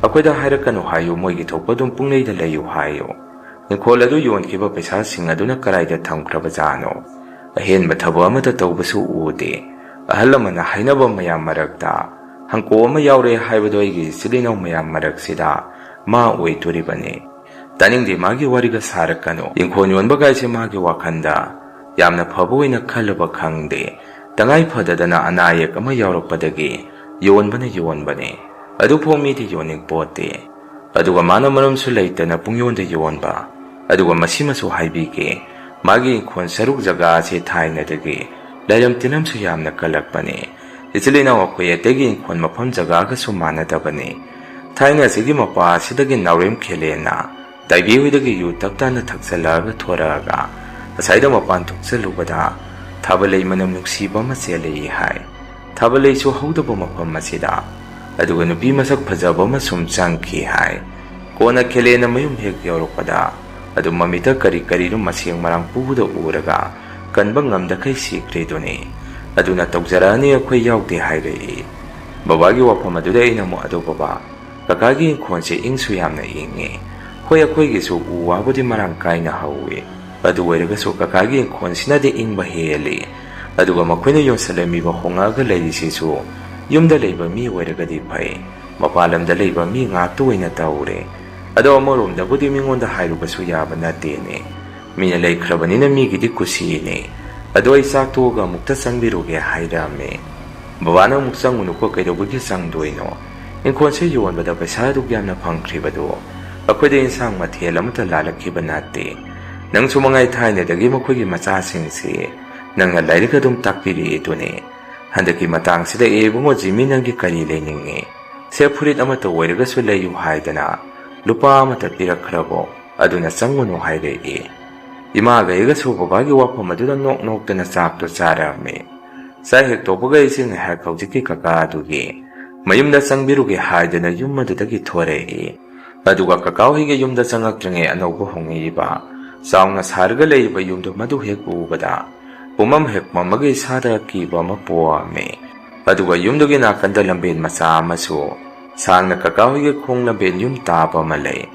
ꯑꯩꯈꯣꯏꯗ ꯍꯥꯏꯔꯛꯀꯅꯨ ꯍꯥꯏꯌꯨ, ꯃꯣꯏꯒꯤ ꯊꯣꯛꯄ ꯑꯗꯨꯝ ꯄꯨꯡꯂꯩꯗ ꯂꯩꯌꯨ ꯍꯥꯏꯌꯨ꯫ ꯏꯪꯈꯣꯜ ꯑꯗꯨ ꯌꯣꯟꯈꯤꯕ ꯄꯩꯁꯥꯁꯤꯡ ꯑꯗꯨꯅ ꯀꯗꯥꯏꯗ ꯊꯝꯈ꯭ꯔꯕꯖꯥꯠꯅꯣ? ꯑꯍꯦꯟꯕ ꯊꯕꯛ ꯑꯃꯠꯇ ꯇꯧꯕꯁꯨ ꯎꯗꯦ꯫ ꯑꯍꯜ ꯂꯃꯟꯅ ꯍꯥꯏꯅꯕ ꯃꯌꯥꯝ ꯃꯔꯛꯇ, "ꯍꯪꯀꯣ ꯑꯃ ꯌꯥꯎꯔꯦ" ꯍꯥꯏꯕꯗꯣ ꯑꯩꯒꯤ ꯏꯆꯤꯜ ꯏꯅꯥꯎ ꯃꯌꯥꯝ ꯃꯔꯛꯁꯤꯗ ꯃꯥ ꯑꯣꯏꯗꯣꯔꯤꯕꯅꯤ꯫ ꯇꯥꯅꯤꯡꯗꯦ, ꯃꯥꯒꯤ ꯋꯥꯔꯤꯒ ꯁꯥꯔꯛꯀꯅꯨ꯫ ꯏꯪꯈꯣꯜ ꯌꯣꯟꯕ ꯀꯥꯏꯁꯦ ꯃꯥꯒꯤ ꯋꯥꯈꯜꯗ ꯌꯥꯝꯅ ꯐꯕ ꯑꯣꯏꯅ ꯈꯜꯂꯕ ꯈꯪꯗꯦ꯫ ꯇꯉꯥꯏ ꯐꯗꯗꯅ ꯑꯅꯥ ꯑꯌꯦꯛ ꯑꯃ ꯌꯥꯎꯔꯛꯄꯗꯒꯤ ꯌꯣꯟꯕꯅ ꯌꯣꯟꯕꯅꯤ꯫ ꯑꯗꯨꯐꯥꯎ ꯃꯤꯗꯤ ꯌꯣꯟꯅꯤꯡ ꯄꯣꯠꯇꯦ꯫ ꯑꯗꯨꯒ ꯃꯥꯅ ꯃꯔꯝꯁꯨ ꯂꯩꯇꯅ ꯄꯨꯡꯌꯣꯟꯗ ꯌꯣꯟꯕ꯫ ꯑꯗꯨꯒ ꯃꯁꯤꯃꯁꯨ ꯍꯥꯏꯕꯤꯒꯦ, ꯃꯥꯒꯤ ꯏꯪꯈꯣꯜ ꯁꯔꯨꯛ ꯖꯒꯥ ꯑꯁꯤ ꯊꯥꯏꯅꯗꯒꯤ ꯂꯩꯔꯝ ꯇꯤꯟꯅꯝꯁꯨ ꯌꯥꯝꯅ ꯀꯜꯂꯛꯄꯅꯤ꯫ ꯏꯆꯤꯜ ꯏꯅꯥꯎ ꯑꯩꯈꯣꯏ ꯑꯇꯩꯒꯤ ꯏꯪꯈꯣꯜ ꯃꯐꯝ ꯖꯒꯥꯒꯁꯨ ꯃꯥꯟꯅꯗꯕꯅꯤ꯫ ꯊꯥꯏꯅ ꯑꯁꯤꯒꯤ ꯃꯄꯥ ꯑꯁꯤꯗꯒꯤ ꯅꯥꯎꯔꯦꯝ ꯈꯦꯂꯦꯟꯅ ꯇꯥꯏꯕꯤ ꯍꯣꯏꯗꯒꯤ ꯌꯨ ꯇꯞ ꯇꯥꯅ ꯊꯛꯆꯜꯂꯛꯑꯒ ꯊꯣꯔꯛꯑꯒ ꯑꯁꯥꯏꯗ ꯃꯄꯥꯟ ꯊꯣꯛꯆꯜꯂꯨꯕꯗ ꯊꯥꯕꯜꯂꯩ ꯃꯅꯝ ꯅꯨꯡꯁꯤꯕ ꯑꯃ ꯆꯦꯜꯂꯛꯏ ꯍꯥꯏ꯫ ꯊꯥꯕꯜꯂꯩꯁꯨ ꯍꯧꯗꯕ ꯃꯐꯝ ꯑꯁꯤꯗ꯫ ꯑꯗꯨꯒ ꯅꯨꯄꯤ ꯃꯁꯛ ꯐꯖꯕ ꯑꯃ ꯁꯨꯝ ꯆꯪꯈꯤ ꯍꯥꯏ꯫ ꯀꯣꯟꯅ ꯈꯦꯂꯦꯟꯅ ꯃꯌꯨꯝ ꯍꯦꯛ ꯌꯧꯔꯛꯄꯗ ꯑꯗꯨ ꯃꯃꯤꯠꯇ ꯀꯔꯤ ꯀꯔꯤꯅꯣ ꯃꯁꯦꯡ ꯃꯔꯥꯡ ꯄꯨꯕꯗ ꯎꯔꯒ ꯀꯟꯕ ꯉꯝꯗꯈꯩ ꯁꯤꯈ꯭ꯔꯤꯗꯨꯅꯤ꯫ ꯑꯗꯨꯅ ꯇꯧꯖꯔꯛꯑꯅꯤ, ꯑꯩꯈꯣꯏ ꯌꯥꯎꯗꯦ ꯍꯥꯏꯔꯛꯏ꯫ ꯕꯕꯥꯒꯤ ꯋꯥꯐꯝ ꯑꯗꯨꯗ ꯑꯩꯅ ꯑꯃꯨꯛ, "ꯑꯗꯣ ꯕꯕꯥ, ꯀꯀꯥꯒꯤ ꯏꯪꯈꯣꯜꯁꯦ ꯏꯪꯁꯨ ꯌꯥꯝꯅ ꯏꯪꯉꯤ꯫ ꯍꯣꯏ, ꯑꯩꯈꯣꯏꯒꯤꯁꯨ ꯎ ꯋꯥꯕꯨꯗꯤ ꯃꯔꯥꯡ ꯀꯥꯏꯅ ꯍꯧꯋꯤ, ꯑꯗꯨ ꯑꯣꯏꯔꯒꯁꯨ ꯀꯀꯥꯒꯤ ꯏꯪꯈꯣꯜꯁꯤꯅꯗꯤ ꯏꯪꯕ ꯍꯦꯜꯂꯤ꯫ ꯑꯗꯨꯒ ꯃꯈꯣꯏꯅ ꯌꯣꯟꯁꯤꯜꯂꯝꯃꯤꯕ ꯍꯣꯡꯉꯛꯑꯒ ꯂꯩꯔꯤꯁꯤꯁꯨ ꯌꯨꯝꯗ ꯂꯩꯕ ꯃꯤ ꯑꯣꯏꯔꯒꯗꯤ ꯐꯩ, ꯃꯄꯥꯟ ꯂꯝꯗ ꯂꯩꯕ ꯃꯤ ꯉꯥꯛꯇ ꯑꯣꯏꯅ ꯇꯧꯔꯦ꯫ ꯑꯗꯣ ꯑꯃꯔꯣꯝꯗꯕꯨꯗꯤ ꯃꯤꯉꯣꯟꯗ ꯍꯥꯏꯔꯨꯕꯁꯨ ꯌꯥꯕ ꯅꯠꯇꯦꯅꯦ꯫ ꯃꯤꯅ ꯂꯩꯈ꯭ꯔꯕꯅꯤꯅ ꯃꯤꯒꯤꯗꯤ ꯀꯨꯁꯤꯅꯦ꯫ ꯑꯗꯣ ꯑꯩ ꯆꯥꯛ ꯇꯣꯛꯑꯒ ꯑꯃꯨꯛꯇ ꯆꯪꯕꯤꯔꯨꯒꯦ" ꯍꯥꯏꯔꯛꯑꯝꯃꯦ꯫ ꯕꯕꯥꯅ ꯑꯃꯨꯛ ꯆꯪꯉꯨꯅꯨꯀꯣ, ꯀꯩꯗꯧꯕꯒꯤ ꯆꯪꯗꯣꯏꯅꯣ? ꯏꯪꯈꯣꯜꯁꯦ ꯌꯣꯟꯕꯗ ꯄꯩꯁꯥ ꯑꯗꯨꯛ ꯌꯥꯝꯅ ꯐꯪꯈ꯭ꯔꯤꯕꯗꯣ ꯑꯩꯈꯣꯏꯗ ꯏꯟꯁꯥꯡ ꯃꯊꯦꯜ ꯑꯃꯠꯇ ꯂꯥꯜꯂꯛꯈꯤꯕ ꯅꯠꯇꯦ꯫ ꯅꯪꯁꯨ ꯃꯉꯥꯏ ꯊꯥꯏꯅꯗꯒꯤ ꯃꯈꯣꯏꯒꯤ ꯃꯆꯥꯁꯤꯡꯁꯤ ꯅꯪꯅ ꯂꯥꯏꯔꯤꯛ ꯑꯗꯨꯝ ꯇꯥꯛꯄꯤꯔꯛꯏꯗꯨꯅꯤ꯫ ꯍꯟꯗꯛꯀꯤ ꯃꯇꯥꯡꯁꯤꯗ, "ꯑꯦ ꯏꯕꯨꯡꯉꯣ ꯖꯤꯃꯤ, ꯅꯪꯒꯤ ꯀꯔꯤ ꯂꯩꯅꯤꯡꯉꯤ? ꯁꯦ ꯐꯨꯔꯤꯠ ꯑꯃꯠꯇ ꯑꯣꯏꯔꯒꯁꯨ ꯂꯩꯌꯨ" ꯍꯥꯏꯗꯅ ꯂꯨꯄꯥ ꯑꯃꯠꯇ ꯄꯤꯔꯛꯈ꯭ꯔꯕꯣ? ꯑꯗꯨꯅ ꯆꯪꯉꯨꯅꯨ ꯍꯥꯏꯔꯛꯏ꯫ ꯏꯃꯥꯒ ꯑꯩꯒꯁꯨ ꯕꯕꯥꯒꯤ ꯋꯥꯐꯝ ꯑꯗꯨꯗ ꯅꯣꯛ ꯅꯣꯛꯇꯅ ꯆꯥꯛꯇꯣ ꯆꯥꯔꯛꯑꯝꯃꯤ꯫ ꯆꯥꯛ ꯍꯦꯛ ꯇꯣꯛꯄꯒ ꯑꯩꯁꯦ ꯉꯥꯏꯍꯥꯛ ꯍꯧꯖꯤꯛꯀꯤ ꯀꯀꯥ ꯑꯗꯨꯒꯤ ꯃꯌꯨꯝꯗ ꯆꯪꯕꯤꯔꯨꯒꯦ ꯍꯥꯏꯗꯅ ꯌꯨꯝ ꯑꯗꯨꯗꯒꯤ ꯊꯣꯔꯛꯏ꯫ ꯑꯗꯨꯒ ꯀꯀꯥ ꯍꯣꯏꯒꯤ ꯌꯨꯝꯗ ꯆꯪꯉꯛꯇ꯭ꯔꯤꯉꯩ ꯑꯅꯧꯕ ꯍꯣꯡꯉꯛꯏꯕ ꯆꯥꯎꯅ ꯁꯥꯔꯒ ꯂꯩꯔꯤꯕ ꯌꯨꯝꯗꯨ ꯃꯗꯨ ꯍꯦꯛ ꯎꯕꯗ ꯄꯨꯝꯃꯝ ꯍꯦꯛ ꯃꯝꯃꯒ ꯏꯁꯥꯗ ꯑꯀꯤꯕ ꯑꯃ ꯄꯣꯛꯑꯝꯃꯤ꯫ ꯑꯗꯨꯒ ꯌꯨꯝꯗꯨꯒꯤ ꯅꯥꯀꯟꯗ ꯂꯝꯕꯦꯟ ꯃꯆꯥ ꯑꯃꯁꯨ ꯁꯥꯡꯅ ꯀꯀꯥ ꯍꯣꯏꯒꯤ ꯈꯣꯡ ꯂꯝꯕꯦꯟ ꯌꯨꯝ ꯇꯥꯕ ꯑꯃ ꯂꯩ꯫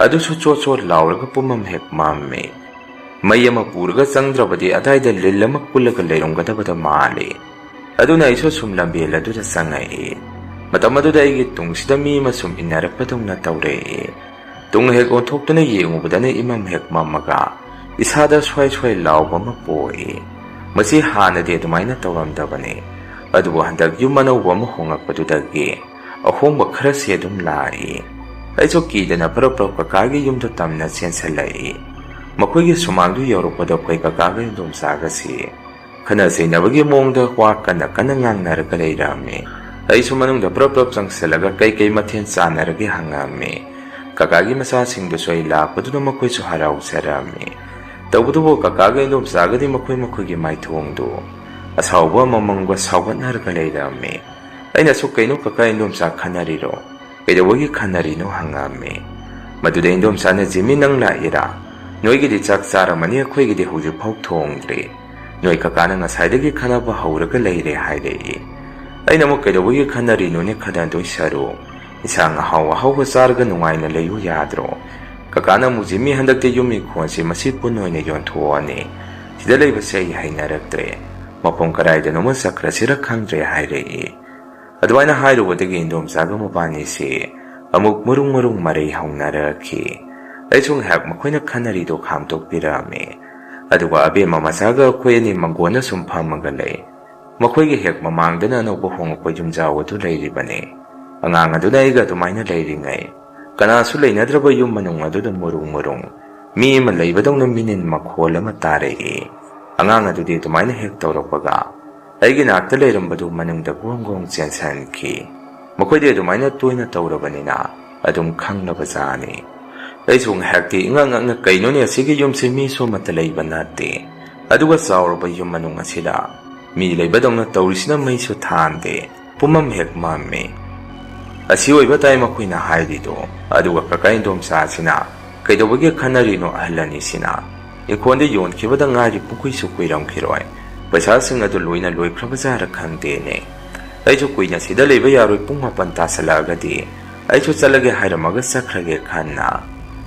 ꯑꯗꯨꯁꯨ ꯆꯣꯠ ꯆꯣꯠ ꯂꯥꯎꯔꯒ ꯄꯨꯝꯃꯝ ꯍꯦꯛ ꯃꯝꯃꯤ꯫ ꯃꯩ ꯑꯃ ꯄꯨꯔꯒ ꯆꯪꯗ꯭ꯔꯕꯗꯤ ꯑꯗꯥꯏꯗ ꯂꯤꯜ ꯑꯃ ꯀꯨꯜꯂꯒ ꯂꯩꯔꯝꯒꯗꯕꯗ ꯃꯥꯜꯂꯤ꯫ ꯑꯗꯨꯅ ꯑꯩꯁꯨ ꯁꯨꯝ ꯂꯝꯕꯦꯜ ꯑꯗꯨꯗ ꯆꯪꯉꯛꯏ꯫ ꯃꯇꯝ ꯑꯗꯨꯗ ꯑꯩꯒꯤ ꯇꯨꯡꯁꯤꯗ ꯃꯤ ꯑꯃ ꯁꯨꯝ ꯏꯟꯅꯔꯛꯄꯗꯧꯅ ꯇꯧꯔꯛꯏ꯫ ꯇꯨꯡ ꯍꯦꯛ ꯑꯣꯟꯊꯣꯛꯇꯨꯅ ꯌꯦꯡꯉꯨꯕꯗꯅ ꯏꯃꯝ ꯍꯦꯛ ꯃꯝꯃꯒ ꯏꯁꯥꯗ ꯁ꯭ꯋꯥꯏ ꯁ꯭ꯋꯥꯏ ꯂꯥꯎꯕ ꯑꯃ ꯄꯣꯛꯏ꯫ ꯃꯁꯤ ꯍꯥꯟꯅꯗꯤ ꯑꯗꯨꯃꯥꯏꯅ ꯇꯧꯔꯝꯗꯕꯅꯤ꯫ ꯑꯗꯨꯕꯨ ꯍꯟꯗꯛ ꯌꯨꯝ ꯑꯅꯧꯕ ꯑꯃ ꯍꯣꯡꯉꯛꯄꯗꯨꯗꯒꯤ ꯑꯍꯣꯡꯕ ꯈꯔꯁꯤ ꯑꯗꯨꯝ ꯂꯥꯛꯏ꯫ ꯑꯩꯁꯨ ꯀꯤꯗꯅ ꯄ꯭ꯔꯞ ꯄ꯭ꯔꯞ ꯀꯀꯥꯒꯤ ꯌꯨꯝꯗ ꯇꯝꯅ ꯆꯦꯟꯁꯤꯜꯂꯛꯏ꯫ ꯃꯈꯣꯏꯒꯤ ꯁꯨꯃꯥꯡꯗꯨ ꯌꯧꯔꯛꯄꯗ ꯑꯩꯈꯣꯏ ꯀꯀꯥꯒ ꯏꯟꯗꯣꯝꯆꯥꯒꯁꯤ ꯈꯠꯅ ꯆꯩꯅꯕꯒꯤ ꯃꯑꯣꯡꯗ ꯋꯥ ꯀꯟꯅ ꯀꯟꯅ ꯉꯥꯡꯅꯔꯒ ꯂꯩꯔꯝꯃꯤ꯫ ꯑꯩꯁꯨ ꯃꯅꯨꯡꯗ ꯄ꯭ꯔꯞ ꯄ꯭ꯔꯞ ꯆꯪꯁꯤꯜꯂꯒ ꯀꯩ ꯀꯩ ꯃꯊꯦꯜ ꯆꯥꯟꯅꯔꯒꯦ ꯍꯪꯉꯝꯃꯤ꯫ ꯀꯀꯥꯒꯤ ꯃꯆꯥꯁꯤꯡꯗꯨꯁꯨ ꯑꯩ ꯂꯥꯛꯄꯗꯨꯗ ꯃꯈꯣꯏꯁꯨ ꯍꯔꯥꯎꯖꯔꯝꯃꯤ꯫ ꯇꯧꯕꯇꯕꯨ ꯀꯀꯥꯒ ꯏꯟꯗꯣꯝꯆꯥꯒꯗꯤ ꯃꯈꯣꯏ ꯃꯈꯣꯏꯒꯤ ꯃꯥꯏꯊꯣꯡꯗꯨ ꯑꯁꯥꯎꯕ ꯑꯃꯃꯝꯒ ꯁꯥꯎꯒꯠꯅꯔꯒ ꯂꯩꯔꯝꯃꯤ꯫ ꯑꯩꯅꯁꯨ "ꯀꯩꯅꯣ ꯀꯀꯥ ꯏꯟꯗꯣꯝꯆꯥ ꯈꯟꯅꯔꯤꯔꯣ? ꯀꯩꯗꯧꯕꯒꯤ ꯈꯟꯅꯔꯤꯅꯣ?" ꯍꯪꯉꯝꯃꯤ꯫ ꯃꯗꯨꯗ ꯏꯟꯗꯣꯝꯆꯥꯅ "ꯖꯤꯃꯤ, ꯅꯪ ꯂꯥꯛꯏꯔꯥ? ꯅꯣꯏꯒꯤꯗꯤ ꯆꯥꯛ ꯆꯥꯔꯝꯃꯅꯤ, ꯑꯩꯈꯣꯏꯒꯤꯗꯤ ꯍꯧꯖꯤꯛꯐꯥꯎ ꯊꯣꯡꯗ꯭ꯔꯤ꯫ ꯅꯣꯏ ꯀꯀꯥꯅ ꯉꯁꯥꯏꯗꯒꯤ ꯈꯟꯅꯕ ꯍꯧꯔꯒ ꯂꯩꯔꯦ" ꯍꯥꯏꯔꯛꯏ꯫ ꯑꯩꯅ ꯑꯃꯨꯛ "ꯀꯩꯗꯧꯕꯒꯤ ꯈꯟꯅꯔꯤꯅꯣꯅꯦ? ꯈꯟꯅꯗꯣꯏ ꯁꯔꯨꯛ ꯏꯟꯁꯥꯡ ꯑꯍꯥꯎ ꯑꯍꯥꯎꯕ ꯆꯥꯔꯒ ꯅꯨꯡꯉꯥꯏꯅ ꯂꯩꯌꯨ ꯌꯥꯗ꯭ꯔꯣ?" ꯀꯀꯥꯅ ꯑꯃꯨꯛ "ꯖꯤꯃꯤ, ꯍꯟꯗꯛꯇꯤ ꯌꯨꯝ ꯏꯪꯈꯣꯜꯁꯤ ꯃꯁꯤ ꯄꯨꯟ ꯑꯣꯏꯅ ꯌꯣꯟꯊꯣꯛꯑꯅꯤ꯫ ꯁꯤꯗ ꯂꯩꯕꯁꯦ ꯑꯩ ꯍꯩꯅꯔꯛꯇ꯭ꯔꯦ꯫ ꯃꯐꯝ ꯀꯗꯥꯏꯗꯅꯣꯃ ꯆꯠꯈ꯭ꯔꯁꯤꯔ ꯈꯪꯗ꯭ꯔꯦ" ꯍꯥꯏꯔꯛꯏ꯫ ꯑꯗꯨꯃꯥꯏꯅ ꯍꯥꯏꯔꯨꯕꯗꯒꯤ ꯏꯟꯗꯣꯝꯆꯥꯒ ꯃꯕꯥꯅꯤꯁꯤ ꯑꯃꯨꯛ ꯃꯔꯨꯡ ꯃꯔꯨꯡ ꯃꯔꯩ ꯍꯧꯅꯔꯛꯈꯤ꯫ ꯑꯩꯁꯨ ꯉꯥꯏꯍꯥꯛ ꯃꯈꯣꯏꯅ ꯈꯟꯅꯔꯤꯗꯣ ꯈꯥꯝꯗꯣꯛꯄꯤꯔꯛꯑꯝꯃꯤ꯫ ꯑꯗꯨꯒ ꯑꯕꯦꯝꯃ ꯃꯆꯥꯒ ꯑꯩꯈꯣꯏ ꯑꯅꯤ ꯃꯪꯒꯣꯟꯅ ꯁꯨꯝ ꯐꯝꯃꯒ ꯂꯩ꯫ ꯃꯈꯣꯏꯒꯤ ꯍꯦꯛ ꯃꯃꯥꯡꯗꯅ ꯑꯅꯧꯕ ꯍꯣꯡꯉꯛꯄ ꯌꯨꯝꯖꯥꯎ ꯑꯗꯨ ꯂꯩꯔꯤꯕꯅꯤ꯫ ꯑꯉꯥꯡ ꯑꯗꯨꯅ ꯑꯩꯒ ꯑꯗꯨꯃꯥꯏꯅ ꯂꯩꯔꯤꯉꯩ, ꯀꯅꯥꯁꯨ ꯂꯩꯅꯗ꯭ꯔꯕ ꯌꯨꯝ ꯃꯅꯨꯡ ꯑꯗꯨꯗ ꯃꯨꯔꯨꯡ ꯃꯨꯔꯨꯡ ꯃꯤ ꯑꯃ ꯂꯩꯕꯗꯧꯅ ꯃꯤꯅꯤꯟ ꯃꯈꯣꯜ ꯑꯃ ꯇꯥꯔꯛꯏ꯫ ꯑꯉꯥꯡ ꯑꯗꯨꯗꯤ ꯑꯗꯨꯃꯥꯏꯅ ꯍꯦꯛ ꯇꯧꯔꯛꯄꯒ ꯑꯩꯒꯤ ꯅꯥꯛꯇ ꯂꯩꯔꯝꯕꯗꯨ ꯃꯅꯨꯡꯗ ꯒꯣꯡ ꯒꯣꯡ ꯆꯦꯟꯁꯤꯟꯈꯤ꯫ ꯃꯈꯣꯏꯗꯤ ꯑꯗꯨꯃꯥꯏꯅ ꯇꯣꯏꯅ ꯇꯧꯔꯕꯅꯤꯅ ꯑꯗꯨꯝ ꯈꯪꯂꯕ ꯖꯥꯠꯅꯤ꯫ ꯑꯩꯁꯨ ꯉꯥꯏꯍꯥꯛꯇꯤ ꯏꯉꯛ ꯉꯛꯅ, "ꯀꯩꯅꯣꯅꯦ, ꯑꯁꯤꯒꯤ ꯌꯨꯝꯁꯤ ꯃꯤꯁꯨ ꯑꯃꯠꯇ ꯂꯩꯕ ꯅꯠꯇꯦ, ꯑꯗꯨꯒ ꯆꯥꯎꯔꯕ ꯌꯨꯝ ꯃꯅꯨꯡ ꯑꯁꯤꯗ ꯃꯤ ꯂꯩꯕꯗꯧꯅ ꯇꯧꯔꯤꯁꯤꯅ? ꯃꯩꯁꯨ ꯊꯥꯟꯗꯦ, ꯄꯨꯝꯃꯝ ꯍꯦꯛ ꯃꯝꯃꯤ꯫ ꯑꯁꯤ ꯑꯣꯏꯕ ꯇꯥꯏ ꯃꯈꯣꯏꯅ ꯍꯥꯏꯔꯤꯗꯣ꯫ ꯑꯗꯨꯒ ꯀꯀꯥ ꯏꯟꯗꯣꯝꯆꯥꯁꯤꯅ ꯀꯩꯗꯧꯕꯒꯤ ꯈꯟꯅꯔꯤꯅꯣ? ꯑꯍꯜ ꯑꯅꯤꯁꯤꯅ ꯏꯪꯈꯣꯜꯗ ꯌꯣꯟꯈꯤꯕꯗ ꯉꯥꯏꯔꯤ, ꯄꯨꯡꯀꯨꯏꯁꯨ ꯀꯨꯏꯔꯝꯈꯤꯔꯣꯏ꯫ ꯄꯩꯁꯥꯁꯤꯡ ꯑꯗꯨ ꯂꯣꯏꯅ ꯂꯣꯏꯈ꯭ꯔꯕ ꯖꯥꯠꯔ ꯈꯪꯗꯦꯅꯦ꯫ ꯑꯩꯁꯨ ꯀꯨꯏꯅ ꯁꯤꯗ ꯂꯩꯕ ꯌꯥꯔꯣꯏ, ꯄꯨꯡ ꯃꯥꯄꯟ ꯇꯥꯁꯜꯂꯛꯑꯒꯗꯤ ꯑꯩꯁꯨ ꯆꯠꯂꯒꯦ ꯍꯥꯏꯔꯝꯃꯒ ꯆꯠꯈ꯭ꯔꯒꯦ ꯈꯟꯅ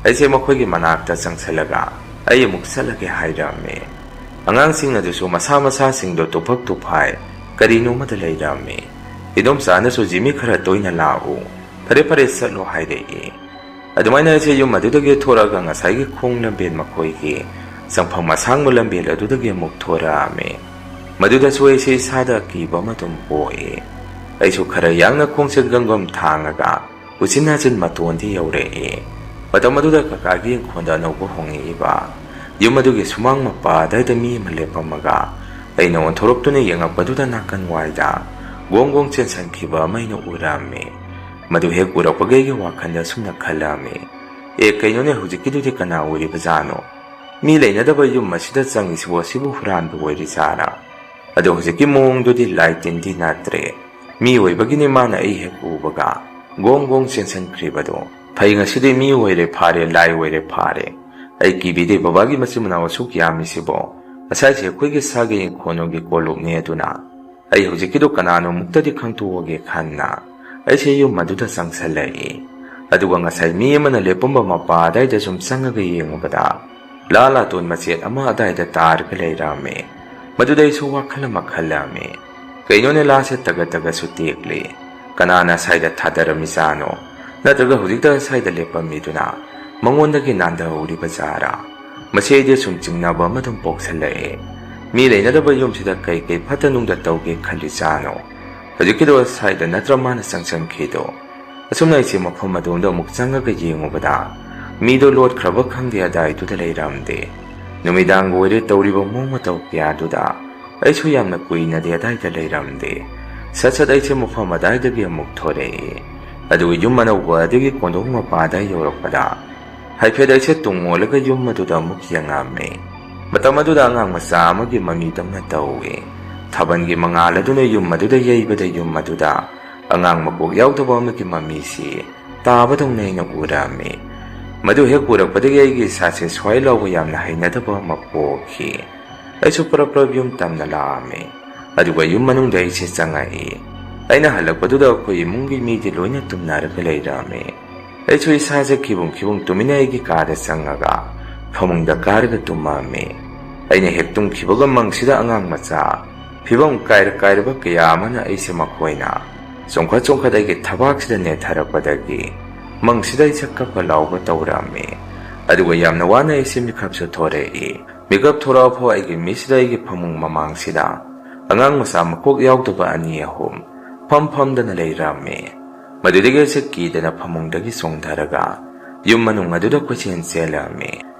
ꯑꯩꯁꯦ ꯃꯈꯣꯏꯒꯤ ꯃꯅꯥꯛꯇ ꯆꯪꯁꯜꯂꯒ, "ꯑꯩ ꯑꯃꯨꯛ ꯆꯠꯂꯒꯦ" ꯍꯥꯏꯔꯝꯃꯤ꯫ ꯑꯉꯥꯡꯁꯤꯡ ꯑꯗꯨꯁꯨ ꯃꯁꯥ ꯃꯁꯥꯁꯤꯡꯗꯣ ꯇꯨꯐꯛ ꯇꯨꯐꯥꯏ ꯀꯔꯤꯅꯣꯃꯗ ꯂꯩꯔꯝꯃꯤ꯫ ꯏꯗꯣꯝꯆꯥꯅꯁꯨ "ꯖꯤꯃꯤ, ꯈꯔ ꯇꯣꯏꯅ ꯂꯥꯛꯎ, ꯐꯔꯦ ꯐꯔꯦ ꯆꯠꯂꯣ" ꯍꯥꯏꯔꯛꯏ꯫ ꯑꯗꯨꯃꯥꯏꯅ ꯑꯩꯁꯦ ꯌꯨꯝ ꯑꯗꯨꯗꯒꯤ ꯊꯣꯔꯛꯑꯒ ꯉꯁꯥꯏꯒꯤ ꯈꯣꯡ ꯂꯝꯕꯦꯟ, ꯃꯈꯣꯏꯒꯤ ꯆꯪꯐꯝ ꯑꯁꯥꯡꯕ ꯂꯝꯕꯦꯟ ꯑꯗꯨꯗꯒꯤ ꯑꯃꯨꯛ ꯊꯣꯔꯛꯑꯝꯃꯤ꯫ ꯃꯗꯨꯗꯁꯨ ꯑꯩꯁꯦ ꯏꯁꯥꯗ ꯑꯀꯤꯕ ꯑꯃ ꯑꯗꯨꯝ ꯄꯣꯛꯏ꯫ ꯑꯩꯁꯨ ꯈꯔ ꯌꯥꯡꯅ ꯈꯣꯡꯁꯦ ꯒꯝ ꯒꯝ ꯊꯥꯡꯉꯒ ꯎꯆꯤꯟ ꯅꯥꯆꯤꯟ ꯃꯇꯣꯟꯗꯤ ꯌꯧꯔꯛꯏ꯫ ꯃꯇꯝ ꯑꯗꯨꯗ ꯀꯀꯥꯒꯤ ꯏꯪꯈꯣꯜꯗ ꯑꯅꯧꯕ ꯍꯣꯡꯉꯛꯏꯕ ꯌꯨꯝ ꯑꯗꯨꯒꯤ ꯁꯨꯃꯥꯡ ꯃꯄꯥ ꯑꯗꯨꯋꯥꯏꯗ ꯃꯤ ꯑꯃ ꯂꯦꯞꯄꯝꯃꯒ, ꯑꯩꯅ ꯑꯣꯟꯊꯣꯔꯛꯇꯨꯅ ꯌꯦꯡꯉꯛꯄꯗꯨꯗ ꯅꯥꯀꯟ ꯋꯥꯏꯗ ꯒꯣꯡ ꯒꯣꯡ ꯆꯦꯟꯁꯟꯈꯤꯕ ꯑꯃ ꯑꯩꯅ ꯎꯔꯝꯃꯤ꯫ ꯃꯗꯨ ꯍꯦꯛ ꯎꯔꯛꯄꯒ ꯑꯩꯒꯤ ꯋꯥꯈꯜꯗ ꯑꯁꯨꯝꯅ ꯈꯜꯂꯝꯃꯤ, "ꯑꯦ, ꯀꯩꯅꯣꯅꯦ, ꯍꯧꯖꯤꯛꯀꯤꯗꯨꯗꯤ ꯀꯅꯥ ꯑꯣꯏꯔꯤꯕꯖꯥꯠꯅꯣ? ꯃꯤ ꯂꯩꯅꯗꯕ ꯌꯨꯝ ꯑꯁꯤꯗ ꯆꯪꯉꯤꯁꯤꯕꯨ, ꯑꯁꯤꯕꯨ ꯍꯨꯔꯥꯟꯕ ꯑꯣꯏꯔꯤꯖꯥꯠꯂꯥ?" ꯑꯗꯣ ꯍꯧꯖꯤꯛꯀꯤ ꯃꯑꯣꯡꯗꯨꯗꯤ ꯂꯥꯏ ꯇꯤꯟꯗꯤ ꯅꯠꯇ꯭ꯔꯦ꯫ ꯃꯤ ꯑꯣꯏꯕꯒꯤꯅꯤ ꯃꯥꯅ ꯑꯩ ꯍꯦꯛ ꯎꯕꯒ ꯒꯣꯡ ꯒꯣꯡ ꯆꯦꯟꯁꯟꯈ꯭ꯔꯤꯕꯗꯣ꯫ ꯐꯩ, ꯉꯁꯤꯗꯤ ꯃꯤ ꯑꯣꯏꯔꯦ ꯐꯥꯔꯦ, ꯂꯥꯏ ꯑꯣꯏꯔꯦ ꯐꯥꯔꯦ꯫ ꯑꯩ ꯀꯤꯕꯤꯗꯦ, ꯕꯕꯥꯒꯤ ꯃꯆꯤꯟ ꯃꯅꯥꯎ ꯑꯁꯨꯛ ꯌꯥꯝꯃꯤꯁꯤꯕꯣ꯫ ꯉꯁꯥꯏꯁꯦ ꯑꯩꯈꯣꯏꯒꯤ ꯁꯥꯒꯩ ꯏꯪꯈꯣꯜꯅꯨꯡꯒꯤ ꯀꯣꯂꯨꯞꯅꯤ, ꯑꯗꯨꯅ ꯑꯩ ꯍꯧꯖꯤꯛꯀꯤꯗꯣ ꯀꯅꯥꯅꯣ ꯑꯃꯨꯛꯇꯗꯤ ꯈꯪꯗꯣꯛꯑꯒꯦ ꯈꯟꯅ ꯑꯩꯁꯦ ꯌꯨꯝ ꯑꯗꯨꯗ ꯆꯪꯁꯜꯂꯛꯏ꯫ ꯑꯗꯨꯒ ꯉꯁꯥꯏ ꯃꯤ ꯑꯃꯅ ꯂꯦꯞꯄꯝꯕ ꯃꯄꯥ ꯑꯗꯥꯏꯗ ꯁꯨꯝ ꯆꯪꯉꯒ ꯌꯦꯡꯉꯨꯕꯗ, ꯂꯥ ꯂꯥꯇꯣꯟ ꯃꯆꯦꯠ ꯑꯃ ꯑꯗꯥꯏꯗ ꯇꯥꯔꯒ ꯂꯩꯔꯝꯃꯤ꯫ ꯃꯗꯨꯗ ꯑꯩꯁꯨ ꯋꯥꯈꯜ ꯑꯃ ꯈꯜꯂꯝꯃꯤ꯫ ꯀꯩꯅꯣꯅꯦ, ꯂꯥꯁꯦ ꯇꯒꯠ ꯇꯒꯠꯁꯨ ꯇꯦꯛꯂꯤ꯫ ꯀꯅꯥꯅ ꯁ꯭ꯋꯥꯏꯗ ꯊꯥꯗꯔꯝꯃꯤꯖꯥꯠꯅꯣ? ꯅꯠꯇ꯭ꯔꯒ ꯍꯧꯖꯤꯛꯇ ꯁ꯭ꯋꯥꯏꯗ ꯂꯦꯞꯄꯝꯃꯤꯗꯨꯅ ꯃꯉꯣꯟꯗꯒꯤ ꯅꯥꯟꯊꯍꯧꯔꯤꯕ ꯖꯥꯔꯥ? ꯃꯁꯤ ꯑꯩꯗꯤ ꯁꯨꯝ ꯆꯤꯡꯅꯕ ꯑꯃ ꯑꯗꯨꯝ ꯄꯣꯛꯁꯜꯂꯛꯑꯦ꯫ ꯃꯤ ꯂꯩꯅꯗꯕ ꯌꯨꯝꯁꯤꯗ ꯀꯩ ꯀꯩ ꯐꯠꯇ ꯅꯨꯡꯗ ꯇꯧꯒꯦ ꯈꯜꯂꯤꯖꯥꯠꯅꯣ? ꯍꯧꯖꯤꯛꯀꯤꯗꯣ ꯁ꯭ꯋꯥꯏꯗ ꯅꯠꯇ꯭ꯔ ꯃꯥꯅ ꯆꯪꯁꯟꯈꯤꯗꯣ? ꯑꯁꯨꯝꯅ ꯑꯩꯁꯦ ꯃꯐꯝ ꯑꯗꯣꯝꯗ ꯑꯃꯨꯛ ꯆꯪꯉꯒ ꯌꯦꯡꯉꯨꯕꯗ, ꯃꯤꯗꯣ ꯂꯣꯠꯈ꯭ꯔꯕ ꯈꯪꯗꯦ, ꯑꯗꯥꯏꯗꯨꯗ ꯂꯩꯔꯝꯗꯦ꯫ ꯅꯨꯃꯤꯗꯥꯡꯒ ꯑꯣꯏꯔꯦ, ꯇꯧꯔꯤꯕ ꯃꯑꯣꯡ ꯃꯇꯧ ꯀꯌꯥꯗꯨꯗ ꯑꯩꯁꯨ ꯌꯥꯝꯅ ꯀꯨꯏꯅꯗꯤ ꯑꯗꯥꯏꯗ ꯂꯩꯔꯝꯗꯦ꯫ ꯁꯠ ꯁꯠ ꯑꯩꯁꯦ ꯃꯐꯝ ꯑꯗꯥꯏꯗꯒꯤ ꯑꯃꯨꯛ ꯊꯣꯔꯛꯏ꯫ ꯑꯗꯨꯒ ꯌꯨꯝ ꯑꯅꯧꯕ ꯑꯗꯨꯒꯤ ꯀꯣꯟꯊꯣꯡ ꯃꯄꯥꯗ ꯌꯧꯔꯛꯄꯗ, ꯍꯥꯏꯐꯦꯠ ꯑꯩꯁꯦ ꯇꯨꯡ ꯑꯣꯜꯂꯒ ꯌꯨꯝ ꯑꯗꯨꯗ ꯑꯃꯨꯛ ꯌꯦꯡꯉꯝꯃꯤ꯫ ꯃꯇꯝ ꯑꯗꯨꯗ ꯑꯉꯥꯡ ꯃꯆꯥ ꯑꯃꯒꯤ ꯃꯃꯤꯗꯧꯅ ꯇꯧꯏ꯫ ꯊꯥꯕꯜꯒꯤ ꯃꯉꯥꯜ ꯑꯗꯨꯅ ꯌꯨꯝ ꯑꯗꯨꯗ ꯌꯩꯕꯗ, ꯌꯨꯝ ꯑꯗꯨꯗ ꯑꯉꯥꯡ ꯃꯀꯣꯛ ꯌꯥꯎꯗꯕ ꯑꯃꯒꯤ ꯃꯃꯤꯁꯤ ꯇꯥꯕꯗꯧꯅ ꯑꯩꯅ ꯎꯔꯝꯃꯤ꯫ ꯃꯗꯨ ꯍꯦꯛ ꯎꯔꯛꯄꯗꯒꯤ ꯑꯩꯒꯤ ꯏꯁꯥꯁꯦ ꯁ꯭ꯋꯥꯏ ꯂꯥꯎꯕ ꯌꯥꯝꯅ ꯍꯩꯅꯗꯕ ꯑꯃ ꯄꯣꯛꯈꯤ꯫ ꯑꯩꯁꯨ ꯄꯔꯞ ꯄꯔꯞ ꯌꯨꯝ ꯇꯝꯅ ꯂꯥꯛꯑꯝꯃꯤ꯫ ꯑꯗꯨꯒ ꯌꯨꯝ ꯃꯅꯨꯡꯗ ꯑꯩꯁꯦ ꯆꯪꯉꯛꯏ꯫ ꯑꯩꯅ ꯍꯜꯂꯛꯄꯗꯨꯗ ꯑꯩꯈꯣꯏ ꯏꯃꯨꯡꯒꯤ ꯃꯤꯗꯤ ꯂꯣꯏꯅ ꯇꯨꯝꯅꯔꯒ ꯂꯩꯔꯝꯃꯤ꯫ ꯑꯩꯁꯨ ꯏꯁꯥꯁꯦ ꯈꯤꯕꯨꯝ ꯈꯤꯕꯨꯝ ꯇꯨꯃꯤꯟꯅ ꯑꯩꯒꯤ ꯀꯥꯗ ꯆꯪꯉꯒ ꯐꯃꯨꯡꯗ ꯀꯥꯔꯒ ꯇꯨꯝꯃꯝꯃꯤ꯫ ꯑꯩꯅ ꯍꯦꯛ ꯇꯨꯝꯈꯤꯕꯒ ꯃꯪꯁꯤꯗ ꯑꯉꯥꯡ ꯃꯆꯥ ꯐꯤꯕꯝ ꯀꯥꯏꯔ ꯀꯥꯏꯔꯕ ꯀꯌꯥ ꯑꯃꯅ ꯑꯩꯁꯦ ꯃꯈꯣꯏꯅ ꯆꯣꯡꯈꯠ ꯆꯣꯡꯈꯠ ꯑꯩꯒꯤ ꯊꯕꯥꯛꯁꯤꯗ ꯅꯦꯠꯊꯔꯛꯄꯗꯒꯤ ꯃꯪꯁꯤꯗ ꯑꯩꯁꯦ ꯀꯞꯄ ꯂꯥꯎꯕ ꯇꯧꯔꯝꯃꯤ꯫ ꯑꯗꯨꯒ ꯌꯥꯝꯅ ꯋꯥꯅ ꯑꯩꯁꯦ ꯃꯤꯀꯞꯁꯨ ꯊꯣꯔꯛꯏ꯫ ꯃꯤꯀꯞ ꯊꯣꯔꯛꯑꯐꯥꯎ ꯑꯩꯒꯤ ꯃꯤꯠꯁꯤꯗ ꯑꯩꯒꯤ ꯐꯃꯨꯡ ꯃꯃꯥꯡꯁꯤꯗ ꯑꯉꯥꯡ ꯃꯆꯥ ꯃꯀꯣꯛ ꯌꯥꯎꯗꯕ ꯑꯅꯤ ꯑꯍꯨꯝ ꯐꯝ ꯐꯝꯗꯅ ꯂꯩꯔꯝꯃꯤ꯫ ꯃꯗꯨꯗꯒꯤ ꯑꯩꯁꯦ ꯀꯤꯗꯅ ꯐꯃꯨꯡꯗꯒꯤ ꯆꯣꯡꯊꯔꯒ ꯌꯨꯝ ꯃꯅꯨꯡ ꯑꯗꯨꯗ ꯀꯣꯏꯆꯦꯟ ꯆꯦꯜꯂꯝꯃꯤ꯫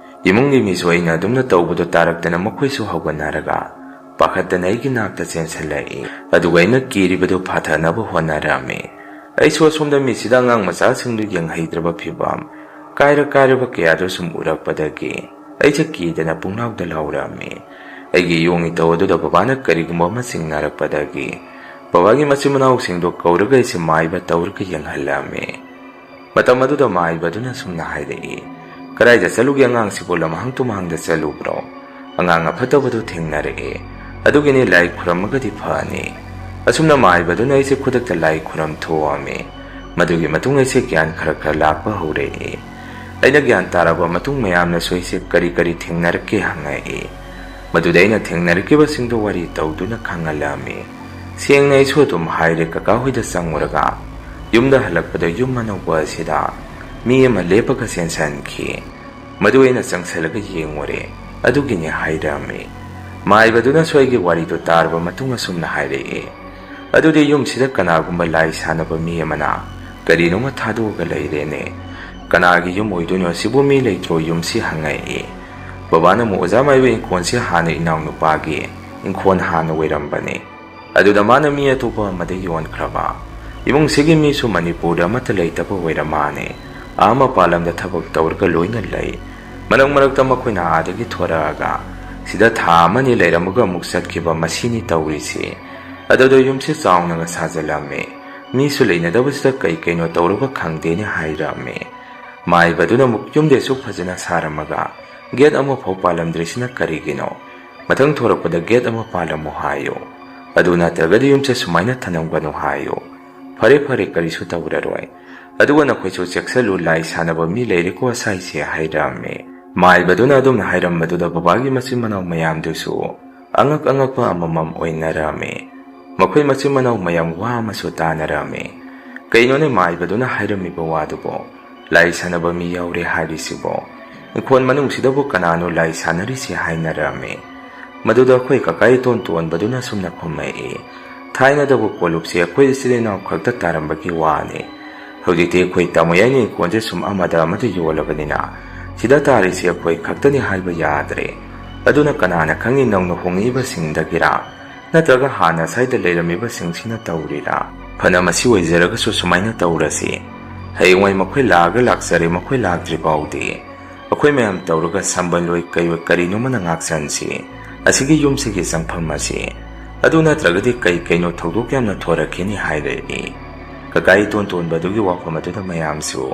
ꯏꯃꯨꯡꯒꯤ ꯃꯤꯁꯨ ꯑꯩꯅ ꯑꯗꯨꯝꯅ ꯇꯧꯕꯗꯨ ꯇꯥꯔꯛꯇꯅ ꯃꯈꯣꯏꯁꯨ ꯍꯧꯒꯠꯅꯔꯒ ꯄꯥꯈꯠꯇꯅ ꯑꯩꯒꯤ ꯅꯥꯛꯇ ꯆꯦꯟꯁꯤꯜꯂꯛꯏ꯫ ꯑꯗꯨꯒ ꯑꯩꯅ ꯀꯤꯔꯤꯕꯗꯨ ꯐꯥꯊꯅꯕ ꯍꯣꯠꯅꯔꯝꯃꯤ꯫ ꯑꯩꯁꯨ ꯑꯁꯣꯝꯗ ꯃꯤꯠꯁꯤꯗ ꯑꯉꯥꯡ ꯃꯆꯥꯁꯤꯡꯗꯨ ꯌꯦꯡꯍꯩꯗ꯭ꯔꯕ ꯐꯤꯕꯝ, ꯀꯥꯏꯔ ꯀꯥꯏꯔꯕ ꯀꯌꯥꯗꯨ ꯁꯨꯝ ꯎꯔꯛꯄꯗꯒꯤ ꯑꯩꯁꯦ ꯀꯤꯗꯅ ꯄꯨꯡꯂꯥꯎꯗ ꯂꯥꯎꯔꯛꯑꯝꯃꯤ꯫ ꯑꯩꯒꯤ ꯌꯣꯡ ꯏꯇꯧ ꯑꯗꯨꯗ ꯕꯕꯥꯅ ꯀꯔꯤꯒꯨꯝꯕ ꯑꯃ ꯆꯤꯡꯅꯔꯛꯄꯗꯒꯤ ꯕꯕꯥꯒꯤ ꯃꯆꯤꯟ ꯃꯅꯥꯎꯁꯤꯡꯗꯨ ꯀꯧꯔꯒ ꯑꯩꯁꯦ ꯃꯥꯏꯕ ꯇꯧꯔꯒ ꯌꯦꯡꯍꯜꯂꯛꯑꯝꯃꯤ꯫ ꯃꯇꯝ ꯑꯗꯨꯗ ꯃꯥꯏꯕꯗꯨꯅ ꯁꯨꯝꯅ ꯍꯥꯏꯔꯛꯏ, "ꯀꯗꯥꯏꯗ ꯆꯠꯂꯨꯒꯦ ꯑꯉꯥꯡꯁꯤꯕꯨ? ꯂꯝꯍꯥꯡ ꯇꯨꯝꯍꯥꯡꯗ ꯆꯠꯂꯨꯕ꯭ꯔꯣ? ꯑꯉꯥꯡ ꯑꯐꯠꯇꯕꯗꯨ ꯊꯦꯡꯅꯔꯛꯑꯦ꯫ ꯑꯗꯨꯒꯤꯅꯤ ꯂꯥꯏ ꯈꯨꯔꯝꯃꯒꯗꯤ ꯐꯅꯤ꯫" ꯑꯁꯨꯝꯅ ꯃꯥꯏꯕꯗꯨꯅ ꯑꯩꯁꯦ ꯈꯨꯗꯛꯇ ꯂꯥꯏ ꯈꯨꯔꯝ ꯊꯣꯛꯑꯝꯃꯤ꯫ ꯃꯗꯨꯒꯤ ꯃꯇꯨꯡ ꯑꯩꯁꯦ ꯒ꯭ꯌꯥꯟ ꯈꯔ ꯈꯔ ꯂꯥꯛꯄ ꯍꯧꯔꯛꯏ꯫ ꯑꯩꯅ ꯒ꯭ꯌꯥꯟ ꯇꯥꯔꯕ ꯃꯇꯨꯡ ꯃꯌꯥꯝꯅꯁꯨ ꯑꯩꯁꯦ ꯀꯔꯤ ꯀꯔꯤ ꯊꯦꯡꯅꯔꯛꯀꯦ ꯍꯪꯉꯛꯏ꯫ ꯃꯗꯨꯗ ꯑꯩꯅ ꯊꯦꯡꯅꯔꯛꯈꯤꯕꯁꯤꯡꯗꯨ ꯋꯥꯔꯤ ꯇꯧꯗꯨꯅ ꯈꯪꯍꯜꯂꯝꯃꯤ꯫ ꯁꯦꯡꯅ ꯑꯩꯁꯨ ꯑꯗꯨꯝ ꯍꯥꯏꯔꯦ ꯀꯀꯥ ꯍꯣꯏꯗ ꯆꯪꯉꯨꯔꯒ ꯌꯨꯝꯗ ꯍꯜꯂꯛꯄꯗ ꯌꯨꯝ ꯑꯅꯧꯕ ꯑꯁꯤꯗ ꯃꯤ ꯑꯃ ꯂꯦꯞꯄꯒ ꯆꯦꯟꯁꯤꯟꯈꯤ꯫ ꯃꯗꯨ ꯑꯩꯅ ꯆꯪꯁꯤꯜꯂꯒ ꯌꯦꯡꯉꯨꯔꯦ꯫ ꯑꯗꯨꯒꯤꯅꯤ ꯍꯥꯏꯔꯝꯃꯤ꯫ ꯃꯥꯏꯕꯗꯨꯅꯁꯨ ꯑꯩꯒꯤ ꯋꯥꯔꯤꯗꯨ ꯇꯥꯔꯕ ꯃꯇꯨꯡ ꯑꯁꯨꯝꯅ ꯍꯥꯏꯔꯛꯏ, "ꯑꯗꯨꯗꯤ ꯌꯨꯝꯁꯤꯗ ꯀꯅꯥꯒꯨꯝꯕ ꯂꯥꯏ ꯁꯥꯟꯅꯕ ꯃꯤ ꯑꯃꯅ ꯀꯔꯤꯅꯣꯃ ꯊꯥꯗꯣꯛꯑꯒ ꯂꯩꯔꯦꯅꯦ꯫ ꯀꯅꯥꯒꯤ ꯌꯨꯝ ꯑꯣꯏꯗꯣꯏꯅꯣ? ꯁꯤꯕꯨ ꯃꯤ ꯂꯩꯇ꯭ꯔꯣ?" ꯌꯨꯝꯁꯤ ꯍꯪꯉꯛꯏ꯫ ꯕꯕꯥꯅ ꯑꯃꯨꯛ, "ꯑꯣꯖꯥ ꯃꯥꯏꯕ, ꯏꯪꯈꯣꯜꯁꯤ ꯍꯥꯟꯅ ꯏꯅꯥꯎꯅꯨꯄꯥꯒꯤ ꯏꯪꯈꯣꯜ ꯍꯥꯟꯅ ꯑꯣꯏꯔꯝꯕꯅꯤ꯫ ꯑꯗꯨꯗ ꯃꯥꯅ ꯃꯤ ꯑꯇꯣꯞꯄ ꯑꯃꯗ ꯌꯣꯟꯈ꯭ꯔꯕ꯫ ꯏꯃꯨꯡꯁꯤꯒꯤ ꯃꯤꯁꯨ ꯃꯅꯤꯄꯨꯔꯗ ꯑꯃꯠꯇ ꯂꯩꯇꯕ ꯑꯣꯏꯔ ꯃꯥꯅꯦ꯫ ꯑꯥ ꯃꯄꯥꯟ ꯂꯝꯗ ꯊꯕꯛ ꯇꯧꯔꯒ ꯂꯣꯏꯅ ꯂꯩ꯫ ꯃꯔꯛ ꯃꯔꯛꯇ ꯃꯈꯣꯏꯅ ꯑꯥꯗꯒꯤ ꯊꯣꯔꯛꯑꯒ ꯁꯤꯗ ꯊꯥ ꯑꯃꯅꯤ ꯂꯩꯔꯝꯃꯒ ꯑꯃꯨꯛ ꯆꯠꯈꯤꯕ, ꯃꯁꯤꯅꯤ ꯇꯧꯔꯤꯁꯤ꯫ ꯑꯗꯨꯗ ꯌꯨꯝꯁꯤ ꯆꯥꯎꯅꯒ ꯁꯥꯖꯤꯜꯂꯝꯃꯦ꯫ ꯃꯤꯁꯨ ꯂꯩꯅꯗꯕꯁꯤꯗ ꯀꯩ ꯀꯩꯅꯣ ꯇꯧꯔꯕ ꯈꯪꯗꯦꯅꯦ" ꯍꯥꯏꯔꯝꯃꯦ꯫ ꯃꯥꯏꯕꯗꯨꯅ ꯑꯃꯨꯛ, "ꯌꯨꯝꯗꯤ ꯑꯁꯨꯛ ꯐꯖꯅ ꯁꯥꯔꯝꯃꯒ ꯒꯦꯠ ꯑꯃꯐꯥꯎ ꯄꯥꯜꯂꯝꯗ꯭ꯔꯤꯁꯤꯅ ꯀꯔꯤꯒꯤꯅꯣ? ꯃꯊꯪ ꯊꯣꯔꯛꯄꯗ ꯒꯦꯠ ꯑꯃ ꯄꯥꯜꯂꯝꯃꯨ ꯍꯥꯏꯌꯨ꯫ ꯑꯗꯨ ꯅꯠꯇ꯭ꯔꯒꯗꯤ ꯌꯨꯝꯁꯦ ꯁꯨꯃꯥꯏꯅ ꯊꯅꯝꯒꯅꯨ ꯍꯥꯏꯌꯨ꯫ ꯐꯔꯦ ꯐꯔꯦ, ꯀꯔꯤꯁꯨ ꯇꯧꯔꯔꯣꯏ꯫ ꯑꯗꯨꯒ ꯅꯈꯣꯏꯁꯨ ꯆꯦꯛꯁꯤꯜꯂꯨ, ꯂꯥꯏ ꯁꯥꯟꯅꯕ ꯃꯤ ꯂꯩꯔꯦꯀꯣ ꯑꯁꯥꯏꯁꯦ" ꯍꯥꯏꯔꯝꯃꯤ꯫ ꯃꯥꯏꯕꯗꯨꯅ ꯑꯗꯨꯝꯅ ꯍꯥꯏꯔꯝꯕꯗꯨꯗ ꯕꯕꯥꯒꯤ ꯃꯆꯤꯟ ꯃꯅꯥꯎ ꯃꯌꯥꯝꯗꯨꯁꯨ ꯑꯉꯛ ꯑꯉꯛꯄ ꯑꯃꯃꯝ ꯑꯣꯏꯅꯔꯝꯃꯤ꯫ ꯃꯈꯣꯏ ꯃꯆꯤꯟ ꯃꯅꯥꯎ ꯃꯌꯥꯝ ꯋꯥ ꯑꯃꯁꯨ ꯇꯥꯅꯔꯝꯃꯤ꯫ "ꯀꯩꯅꯣꯅꯦ ꯃꯥꯏꯕꯗꯨꯅ ꯍꯥꯏꯔꯝꯃꯤꯕ ꯋꯥꯗꯨꯕꯣ? ꯂꯥꯏ ꯁꯥꯟꯅꯕ ꯃꯤ ꯌꯥꯎꯔꯦ ꯍꯥꯏꯔꯤꯁꯤꯕꯣ? ꯏꯪꯈꯣꯜ ꯃꯅꯨꯡꯁꯤꯗꯕꯨ ꯀꯅꯥꯅꯣ ꯂꯥꯏ ꯁꯥꯟꯅꯔꯤꯁꯦ?" ꯍꯥꯏꯅꯔꯝꯃꯤ꯫ ꯃꯗꯨꯗ ꯑꯩꯈꯣꯏ ꯀꯀꯥ ꯏꯇꯣꯟ ꯇꯣꯟꯕꯗꯨꯅ ꯑꯁꯨꯝꯅ ꯈꯨꯝꯃꯛꯏ, "ꯊꯥꯏꯅꯗꯕꯨ ꯀꯣꯂꯨꯞꯁꯦ ꯑꯩꯈꯣꯏ ꯏꯆꯤꯜ ꯏꯅꯥꯎ ꯈꯛꯇ ꯇꯥꯔꯝꯕꯒꯤ ꯋꯥꯅꯤ꯫ ꯍꯧꯖꯤꯛꯇꯤ ꯑꯩꯈꯣꯏ ꯇꯥꯃꯣ ꯌꯥꯏꯅ ꯏꯪꯈꯣꯜꯁꯦ ꯁꯨꯝ ꯑꯃꯗ ꯑꯃꯗ ꯌꯣꯜꯂꯕꯅꯤꯅ ꯁꯤꯗ ꯇꯥꯔꯤꯁꯦ ꯑꯩꯈꯣꯏ ꯈꯛꯇꯅꯤ ꯍꯥꯏꯕ ꯌꯥꯗ꯭ꯔꯦ꯫ ꯑꯗꯨꯅ ꯀꯅꯥꯅ ꯈꯪꯉꯤ ꯅꯧꯅ ꯍꯣꯡꯉꯛꯏꯕꯁꯤꯡꯗꯒꯤꯔ ꯅꯠꯇ꯭ꯔꯒ ꯍꯥꯟꯅ ꯁ꯭ꯋꯥꯏꯗ ꯂꯩꯔꯝꯃꯤꯕꯁꯤꯡꯁꯤꯅ ꯇꯧꯔꯤꯔꯥ? ꯐꯅ ꯃꯁꯤ ꯑꯣꯏꯖꯔꯒꯁꯨ ꯁꯨꯃꯥꯏꯅ ꯇꯧꯔꯁꯤ꯫ ꯍꯌꯦꯡꯋꯥꯏ ꯃꯈꯣꯏ ꯂꯥꯛꯑꯒ ꯂꯥꯛꯆꯔꯦ, ꯃꯈꯣꯏ ꯂꯥꯛꯇ꯭ꯔꯤ ꯐꯥꯎꯗꯤ ꯑꯩꯈꯣꯏ ꯃꯌꯥꯝ ꯇꯧꯔꯒ ꯁꯝꯕꯜ ꯑꯣꯏ ꯀꯩ ꯑꯣꯏ ꯀꯔꯤꯅꯣꯃꯅ ꯉꯥꯛꯆꯟꯁꯤ꯫ ꯑꯁꯤꯒꯤ ꯌꯨꯝꯁꯤꯒꯤ ꯆꯪꯐꯝ ꯑꯁꯤ꯫ ꯑꯗꯨ ꯅꯠꯇ꯭ꯔꯒꯗꯤ ꯀꯩ ꯀꯩꯅꯣ ꯊꯧꯗꯣꯛ ꯌꯥꯝꯅ ꯊꯣꯔꯛꯈꯤꯅꯤ" ꯍꯥꯏꯔꯛꯏ꯫ ꯀꯀꯥ ꯏꯇꯣꯟ ꯇꯣꯟꯕꯗꯨꯒꯤ ꯋꯥꯐꯝ ꯑꯗꯨꯗ ꯃꯌꯥꯝꯁꯨ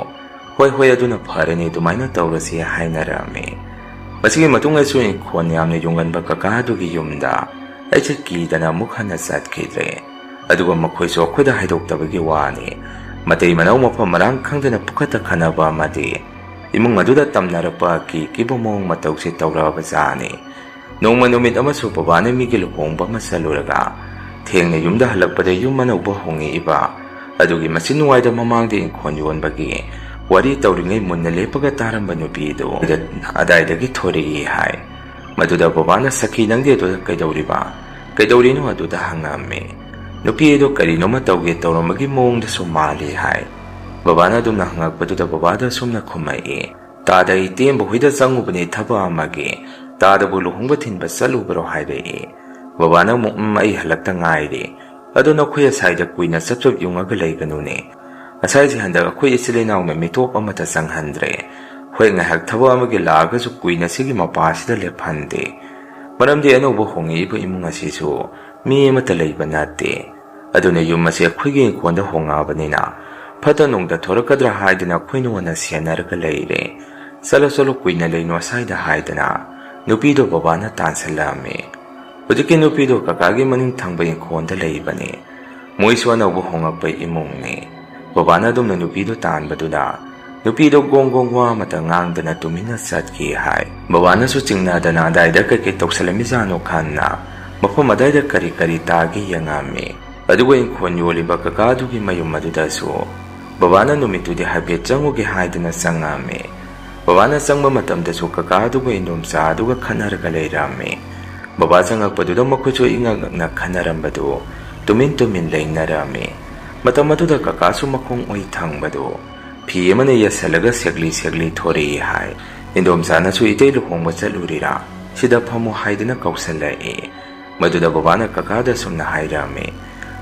"ꯍꯣꯏ ꯍꯣꯏ, ꯑꯗꯨꯅ ꯐꯔꯅꯤ, ꯑꯗꯨꯃꯥꯏꯅ ꯇꯧꯔꯁꯤ" ꯍꯥꯏꯅꯔꯝꯃꯤ꯫ ꯃꯁꯤꯒꯤ ꯃꯇꯨꯡ ꯑꯩꯁꯨ ꯏꯪꯈꯣꯜ ꯌꯥꯝꯅ ꯌꯨꯡꯒꯟꯕ ꯀꯀꯥ ꯑꯗꯨꯒꯤ ꯌꯨꯝꯗ ꯑꯩꯁꯦ ꯀꯤꯗꯅ ꯑꯃꯨꯛ ꯍꯟꯅ ꯆꯠꯈꯤꯗ꯭ꯔꯦ꯫ ꯑꯗꯨꯒ ꯃꯈꯣꯏꯁꯨ ꯑꯩꯈꯣꯏꯗ ꯍꯥꯏꯗꯣꯛꯇꯕꯒꯤ ꯋꯥꯅꯤ꯫ ꯃꯇꯩ ꯃꯅꯥꯎ ꯃꯐꯝ ꯃꯔꯥꯡ ꯈꯪꯗꯅ ꯄꯨꯈꯠꯇ ꯈꯟꯅꯕ ꯑꯃꯗꯤ ꯏꯃꯨꯡ ꯑꯗꯨꯗ ꯇꯝꯅꯔꯛꯄ ꯑꯀꯤ ꯑꯀꯤꯕ ꯃꯑꯣꯡ ꯃꯇꯧꯁꯦ ꯇꯧꯔꯛꯑꯕ ꯖꯥꯠꯅꯤ꯫ ꯅꯣꯡꯃ ꯅꯨꯃꯤꯠ ꯑꯃꯁꯨ ꯕꯕꯥꯅ ꯃꯤꯒꯤ ꯂꯨꯍꯣꯡꯕ ꯑꯃ ꯆꯠꯂꯨꯔꯒ ꯊꯦꯡꯅ ꯌꯨꯝꯗ ꯍꯜꯂꯛꯄꯗ ꯌꯨꯝ ꯑꯅꯧꯕ ꯍꯣꯡꯉꯛꯏꯕ ꯑꯗꯨꯒꯤ ꯃꯆꯤꯟ ꯅꯨꯡꯋꯥꯏꯗ ꯃꯃꯥꯡꯗ ꯏꯪꯈꯣꯜ ꯌꯣꯟꯕꯒꯤ ꯋꯥꯔꯤ ꯇꯧꯔꯤꯉꯩ ꯃꯨꯟꯅ ꯂꯦꯞꯄꯒ ꯇꯥꯔꯝꯕ ꯅꯨꯄꯤꯗꯨ ꯑꯗꯥꯏꯗꯒꯤ ꯊꯣꯔꯛꯏ ꯍꯥꯏ꯫ ꯃꯗꯨꯗ ꯕꯕꯥꯅ, "ꯁꯈꯤ, ꯅꯪꯗꯤ ꯑꯗꯨꯗ ꯀꯩꯗꯧꯔꯤꯕ? ꯀꯩꯗꯧꯔꯤꯅꯣ?" ꯑꯗꯨꯗ ꯍꯪꯉꯝꯃꯤ꯫ ꯅꯨꯄꯤ ꯑꯗꯨ ꯀꯔꯤꯅꯣꯃ ꯇꯧꯒꯦ ꯇꯧꯔꯝꯕꯒꯤ ꯃꯑꯣꯡꯗꯁꯨ ꯃꯥꯜꯂꯤ ꯍꯥꯏ꯫ ꯕꯕꯥꯅ ꯑꯗꯨꯝꯅ ꯍꯪꯉꯛꯄꯗꯨꯗ ꯕꯕꯥꯗ ꯑꯁꯨꯝꯅ ꯈꯨꯝꯃꯛꯏ, "ꯇꯥꯗ, ꯑꯩ ꯇꯦꯝꯕ ꯍꯣꯏꯗ ꯆꯪꯉꯨꯕꯅꯦ ꯊꯕꯛ ꯑꯃꯒꯤ꯫ ꯇꯥꯗꯕꯨ ꯂꯨꯍꯣꯡꯕ ꯊꯤꯟꯕ ꯆꯠꯂꯨꯕ꯭ꯔꯣ?" ꯍꯥꯏꯔꯛꯏ꯫ ꯕꯕꯥꯅ ꯑꯃꯨꯛ, "ꯎꯝ, ꯑꯩ ꯍꯜꯂꯛꯇ ꯉꯥꯏꯔꯤ꯫ ꯑꯗꯣ ꯅꯈꯣꯏ ꯑꯁꯥꯏꯗ ꯀꯨꯏꯅ ꯆꯞ ꯆꯞ ꯌꯨꯡꯉꯒ ꯂꯩꯒꯅꯨꯅꯦ꯫ ꯑꯁꯥꯏꯁꯦ ꯍꯟꯗꯛ ꯑꯩꯈꯣꯏ ꯏꯆꯤꯜ ꯏꯅꯥꯎꯅ ꯃꯤꯇꯣꯞ ꯑꯃꯠꯇ ꯆꯪꯍꯟꯗ꯭ꯔꯦ꯫ ꯍꯣꯏ, ꯉꯥꯏꯍꯥꯛ ꯊꯕꯛ ꯑꯃꯒꯤ ꯂꯥꯛꯑꯒꯁꯨ ꯀꯨꯏꯅ ꯁꯤꯒꯤ ꯃꯄꯥꯁꯤꯗ ꯂꯦꯞꯍꯟꯗꯦ꯫ ꯃꯔꯝꯗꯤ ꯑꯅꯧꯕ ꯍꯣꯡꯉꯛꯏꯕ ꯏꯃꯨꯡ ꯑꯁꯤꯁꯨ ꯃꯤ ꯑꯃꯠꯇ ꯂꯩꯕ ꯅꯠꯇꯦ꯫ ꯑꯗꯨꯅ ꯌꯨꯝ ꯑꯁꯤ ꯑꯩꯈꯣꯏꯒꯤ ꯏꯪꯈꯣꯜꯗ ꯍꯣꯡꯉꯛꯑꯕꯅꯤꯅ ꯐꯠꯇ ꯅꯨꯡꯗ ꯊꯣꯔꯛꯀꯗ꯭ꯔꯥ ꯍꯥꯏꯗꯨꯅ ꯑꯩꯈꯣꯏꯅ ꯑꯣꯏꯅ ꯁꯦꯟꯅꯔꯒ ꯂꯩꯔꯦ꯫ ꯆꯠꯂꯣ, ꯆꯠꯂꯣ, ꯀꯨꯏꯅ ꯂꯩꯅꯨ ꯑꯁꯥꯏꯗ" ꯍꯥꯏꯗꯅ ꯅꯨꯄꯤꯗꯣ ꯕꯕꯥꯅ ꯇꯥꯟꯁꯤꯜꯂꯛꯑꯝꯃꯤ꯫ ꯍꯧꯖꯤꯛꯀꯤ ꯅꯨꯄꯤꯗꯣ ꯀꯀꯥꯒꯤ ꯃꯅꯤꯡ ꯊꯪꯕ ꯏꯪꯈꯣꯜꯗ ꯂꯩꯕꯅꯤ꯫ ꯃꯣꯏꯁꯨ ꯑꯅꯧꯕ ꯍꯣꯡꯉꯛꯄ ꯏꯃꯨꯡꯅꯤ꯫ ꯕꯕꯥꯅ ꯑꯗꯨꯝꯅ ꯅꯨꯄꯤꯗꯨ ꯇꯥꯟꯕꯗꯨꯗ ꯅꯨꯄꯤꯗꯣ ꯒꯣꯡ ꯒꯣꯡ ꯋꯥ ꯑꯃꯇ ꯉꯥꯡꯗꯅ ꯇꯨꯃꯤꯟꯅ ꯆꯠꯈꯤ ꯍꯥꯏ꯫ ꯕꯕꯥꯅꯁꯨ ꯆꯤꯡꯅꯗꯅ ꯑꯗꯥꯏꯗ ꯀꯩꯀꯩ ꯇꯧꯁꯜꯂꯝꯃꯤꯖꯥꯠꯅꯣ ꯈꯟꯅ ꯃꯐꯝ ꯑꯗꯥꯏꯗ ꯀꯔꯤ ꯀꯔꯤ ꯇꯥꯒꯦ ꯌꯦꯡꯉꯝꯃꯤ꯫ ꯑꯗꯨꯒ ꯏꯪꯈꯣꯜ ꯌꯣꯜꯂꯤꯕ ꯀꯀꯥ ꯑꯗꯨꯒꯤ ꯃꯌꯨꯝ ꯑꯗꯨꯗꯁꯨ ꯕꯕꯥꯅ ꯅꯨꯃꯤꯠꯇꯨꯗꯤ ꯍꯥꯏꯐꯦꯠ ꯆꯪꯉꯨꯒꯦ ꯍꯥꯏꯗꯨꯅ ꯆꯪꯉꯝꯃꯤ꯫ ꯕꯕꯥꯅ ꯆꯪꯕ ꯃꯇꯝꯗꯁꯨ ꯀꯀꯥ ꯑꯗꯨꯒ ꯏꯟꯗꯣꯝꯆꯥ ꯑꯗꯨꯒ ꯈꯠꯅꯔꯒ ꯂꯩꯔꯝꯃꯤ꯫ ꯕꯕꯥ ꯆꯪꯉꯛꯄꯗꯨꯗ ꯃꯈꯣꯏꯁꯨ ꯏꯉꯛ ꯉꯛꯅ ꯈꯟꯅꯔꯝꯕꯗꯨ ꯇꯨꯃꯤꯟ ꯇꯨꯃꯤꯟ ꯂꯩꯅꯔꯝꯃꯤ꯫ ꯃꯇꯝ ꯑꯗꯨꯗ ꯀꯀꯥꯁꯨ ꯃꯈꯣꯡ ꯑꯣꯏ ꯊꯪꯕꯗꯨ ꯐꯤ ꯑꯃꯅ ꯌꯦꯠꯁꯜꯂꯒ ꯁꯦꯛꯂꯤ ꯁꯦꯛꯂꯤ ꯊꯣꯔꯛꯏ ꯍꯥꯏ꯫ ꯏꯟꯗꯣꯝꯆꯥꯅꯁꯨ "ꯏꯇꯩ ꯂꯨꯍꯣꯡꯕ ꯆꯠꯂꯨꯔꯤꯔꯥ? ꯁꯤꯗ ꯐꯝꯃꯨ" ꯍꯥꯏꯗꯨꯅ ꯀꯧꯁꯜꯂꯛꯏ꯫ ꯃꯗꯨꯗ ꯕꯕꯥꯅ ꯀꯀꯥꯗ ꯁꯨꯝꯅ ꯍꯥꯏꯔꯝꯃꯤ,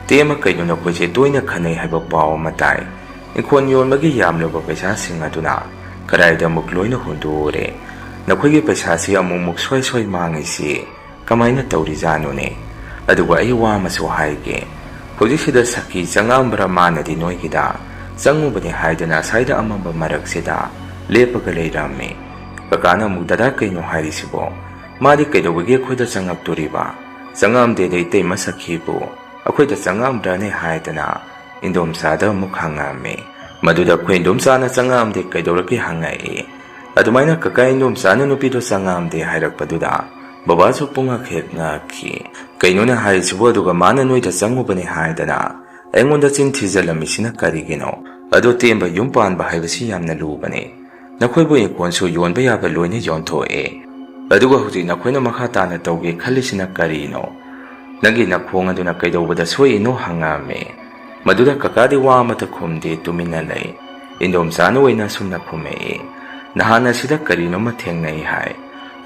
"ꯇꯦꯝꯃ, ꯀꯩꯅꯣ ꯅꯈꯣꯏꯁꯦ ꯇꯣꯏꯅ ꯈꯟꯅꯩ ꯍꯥꯏꯕ ꯄꯥꯎ ꯑꯃ ꯇꯥꯏ꯫ ꯏꯪꯈꯣꯜ ꯌꯣꯟꯕꯒꯤ ꯌꯥꯝꯂꯕ ꯄꯩꯁꯥꯁꯤꯡ ꯑꯗꯨꯅ ꯀꯗꯥꯏꯗ ꯑꯃꯨꯛ ꯂꯣꯏꯅ ꯍꯨꯟꯗꯣꯛꯎꯔꯦ? ꯅꯈꯣꯏꯒꯤ ꯄꯩꯁꯥꯁꯤ ꯑꯃꯨꯛ ꯑꯃꯨꯛ ꯁꯣꯏ ꯁꯣꯏ ꯃꯥꯡꯉꯤꯁꯤ ꯀꯃꯥꯏꯅ ꯇꯧꯔꯤꯖꯥꯠꯅꯣꯅꯦ? ꯑꯗꯨꯒ ꯑꯩ ꯋꯥ ꯑꯃꯁꯨ ꯍꯥꯏꯒꯦ꯫ ꯍꯧꯖꯤꯛꯁꯤꯗ ꯁꯈꯤ ꯆꯪꯉꯛꯑꯝꯕ꯭ꯔꯥ ꯃꯥꯅꯗꯤ ꯅꯣꯏꯒꯤꯗ? ꯆꯪꯉꯨꯕꯅꯦ ꯍꯥꯏꯗꯅ ꯑꯁꯥꯏꯗ ꯑꯃꯝꯕ ꯃꯔꯛꯁꯤꯗ ꯂꯦꯞꯄꯒ ꯂꯩꯔꯝꯃꯤ꯫" ꯀꯀꯥꯅ ꯑꯃꯨꯛ, "ꯗꯗꯥ, ꯀꯩꯅꯣ ꯍꯥꯏꯔꯤꯁꯤꯕꯣ? ꯃꯥꯗꯤ ꯀꯩꯗꯧꯕꯒꯤ ꯑꯩꯈꯣꯏꯗ ꯆꯪꯉꯛꯇꯣꯔꯤꯕ? ꯆꯪꯉꯛꯑꯝꯗꯦꯗ ꯏꯇꯩꯃ, ꯁꯈꯤꯕꯨ ꯑꯩꯈꯣꯏꯗ ꯆꯪꯉꯛꯑꯝꯕ꯭ꯔꯥꯅꯦ?" ꯍꯥꯏꯗꯅ ꯏꯟꯗꯣꯝꯆꯥꯗ ꯑꯃꯨꯛ ꯍꯪꯉꯛꯑꯝꯃꯤ꯫ ꯃꯗꯨꯗ ꯑꯩꯈꯣꯏ ꯏꯟꯗꯣꯝꯆꯥꯅ "ꯆꯪꯉꯛꯑꯝꯗꯦ, ꯀꯩꯗꯧꯔꯒꯦ?" ꯍꯪꯉꯛꯏ꯫ ꯑꯗꯨꯃꯥꯏꯅ ꯀꯀꯥ ꯏꯟꯗꯣꯝꯆꯥꯅ ꯅꯨꯄꯤꯗꯣ ꯆꯪꯉꯛꯑꯝꯗꯦ ꯍꯥꯏꯔꯛꯄꯗꯨꯗ ꯕꯕꯥꯁꯨ ꯄꯨꯡꯉꯛ ꯍꯦꯛ ꯉꯛꯈꯤ꯫ "ꯀꯩꯅꯣꯅꯦ ꯍꯥꯏꯔꯤꯁꯤꯕꯨ? ꯑꯗꯨꯒ ꯃꯥꯅ ꯅꯣꯏꯗ ꯆꯪꯉꯨꯕꯅꯦ ꯍꯥꯏꯗꯅ ꯑꯩꯉꯣꯟꯗ ꯆꯤꯟ ꯊꯤꯖꯜꯂꯝꯃꯤꯁꯤꯅ ꯀꯔꯤꯒꯤꯅꯣ? ꯑꯗꯣ ꯇꯦꯝꯕ, ꯌꯨꯝ ꯄꯥꯟꯕ ꯍꯥꯏꯕꯁꯤ ꯌꯥꯝꯅ ꯂꯨꯕꯅꯦ꯫ ꯅꯈꯣꯏꯕꯨ ꯏꯪꯈꯣꯜꯁꯨ ꯌꯣꯟꯕ ꯌꯥꯕ ꯂꯣꯏꯅ ꯌꯣꯟꯊꯣꯛꯑꯦ꯫ ꯑꯗꯨꯒ ꯍꯧꯖꯤꯛ ꯅꯈꯣꯏꯅ ꯃꯈꯥ ꯇꯥꯅ ꯇꯧꯒꯦ ꯈꯜꯂꯤꯁꯤꯅ ꯀꯔꯤꯅꯣ? ꯅꯪꯒꯤ ꯅꯈꯣꯡ ꯑꯗꯨꯅ ꯀꯩꯗꯧꯕꯗ ꯁꯣꯛꯏꯅꯣ?" ꯍꯪꯉꯛꯑꯝꯃꯤ꯫ ꯃꯗꯨꯗ ꯀꯀꯥꯗꯤ ꯋꯥ ꯑꯃꯠꯇ ꯈꯨꯝꯗꯦ, ꯇꯨꯃꯤꯟꯅ ꯂꯩ꯫ ꯏꯟꯗꯣꯝꯆꯥꯅ ꯑꯣꯏꯅ ꯑꯁꯨꯝꯅ ꯈꯨꯝꯃꯛꯏ, "ꯅꯍꯥꯟ ꯑꯁꯤꯗ ꯀꯔꯤꯅꯣꯃ ꯊꯦꯡꯅꯩ ꯍꯥꯏ꯫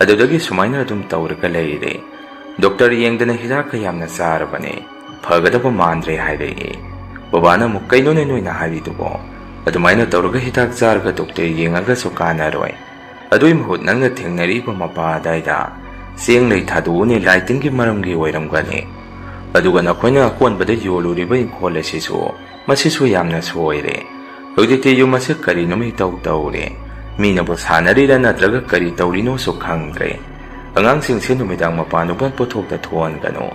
ꯑꯗꯨꯗꯒꯤ ꯁꯨꯃꯥꯏꯅ ꯑꯗꯨꯝ ꯇꯧꯔꯒ ꯂꯩꯔꯦ꯫ ꯗꯣꯛꯇꯔ ꯌꯦꯡꯗꯅ ꯍꯤꯗꯥꯛꯀ ꯌꯥꯝꯅ ꯆꯥꯔꯕꯅꯦ꯫ ꯐꯒꯗꯕ ꯃꯥꯟꯗ꯭ꯔꯦ" ꯍꯥꯏꯔꯛꯏ꯫ ꯕꯕꯥꯅ ꯑꯃꯨꯛ, "ꯀꯩꯅꯣꯅꯦ ꯅꯣꯏꯅ ꯍꯥꯏꯔꯤꯗꯨꯕꯣ? ꯑꯗꯨꯃꯥꯏꯅ ꯇꯧꯔꯒ ꯍꯤꯗꯥꯛ ꯆꯥꯔꯒ ꯗꯣꯛꯇꯔ ꯌꯦꯡꯉꯒꯁꯨ ꯀꯥꯟꯅꯔꯣꯏ꯫ ꯑꯗꯨꯏ ꯃꯍꯨꯠ ꯅꯪꯅ ꯊꯦꯡꯅꯔꯤꯕ ꯃꯄꯥ ꯑꯗꯥꯏꯗ ꯆꯦꯡ ꯂꯩ ꯊꯥꯗꯣꯛꯎꯅꯦ, ꯂꯥꯏ ꯇꯤꯟꯒꯤ ꯃꯔꯝꯒꯤ ꯑꯣꯏꯔꯝꯒꯅꯤ꯫ ꯑꯗꯨꯒ ꯅꯈꯣꯏꯅ ꯑꯀꯣꯟꯕꯗ ꯌꯣꯜꯂꯨꯔꯤꯕ ꯏꯪꯈꯣꯜ ꯑꯁꯤꯁꯨ, ꯃꯁꯤꯁꯨ ꯌꯥꯝꯅ ꯁꯣꯏꯔꯦ꯫ ꯍꯧꯖꯤꯛꯇꯤ ꯌꯨꯝ ꯑꯁꯤ ꯀꯔꯤꯅꯣꯃ ꯏꯇꯧ ꯇꯧꯔꯦ꯫ ꯃꯤꯅꯕꯨ ꯁꯥꯟꯅꯔꯤꯔꯥ ꯅꯠꯇ꯭ꯔꯒ ꯀꯔꯤ ꯇꯧꯔꯤꯅꯣꯁꯨ ꯈꯪꯗ꯭ꯔꯦ꯫ ꯑꯉꯥꯡꯁꯤꯡꯁꯦ ꯅꯨꯃꯤꯗꯥꯡ ꯃꯄꯥꯟ ꯅꯨꯡꯄꯥꯟ ꯄꯨꯊꯣꯛꯇ ꯊꯣꯛꯍꯟꯒꯅꯨ꯫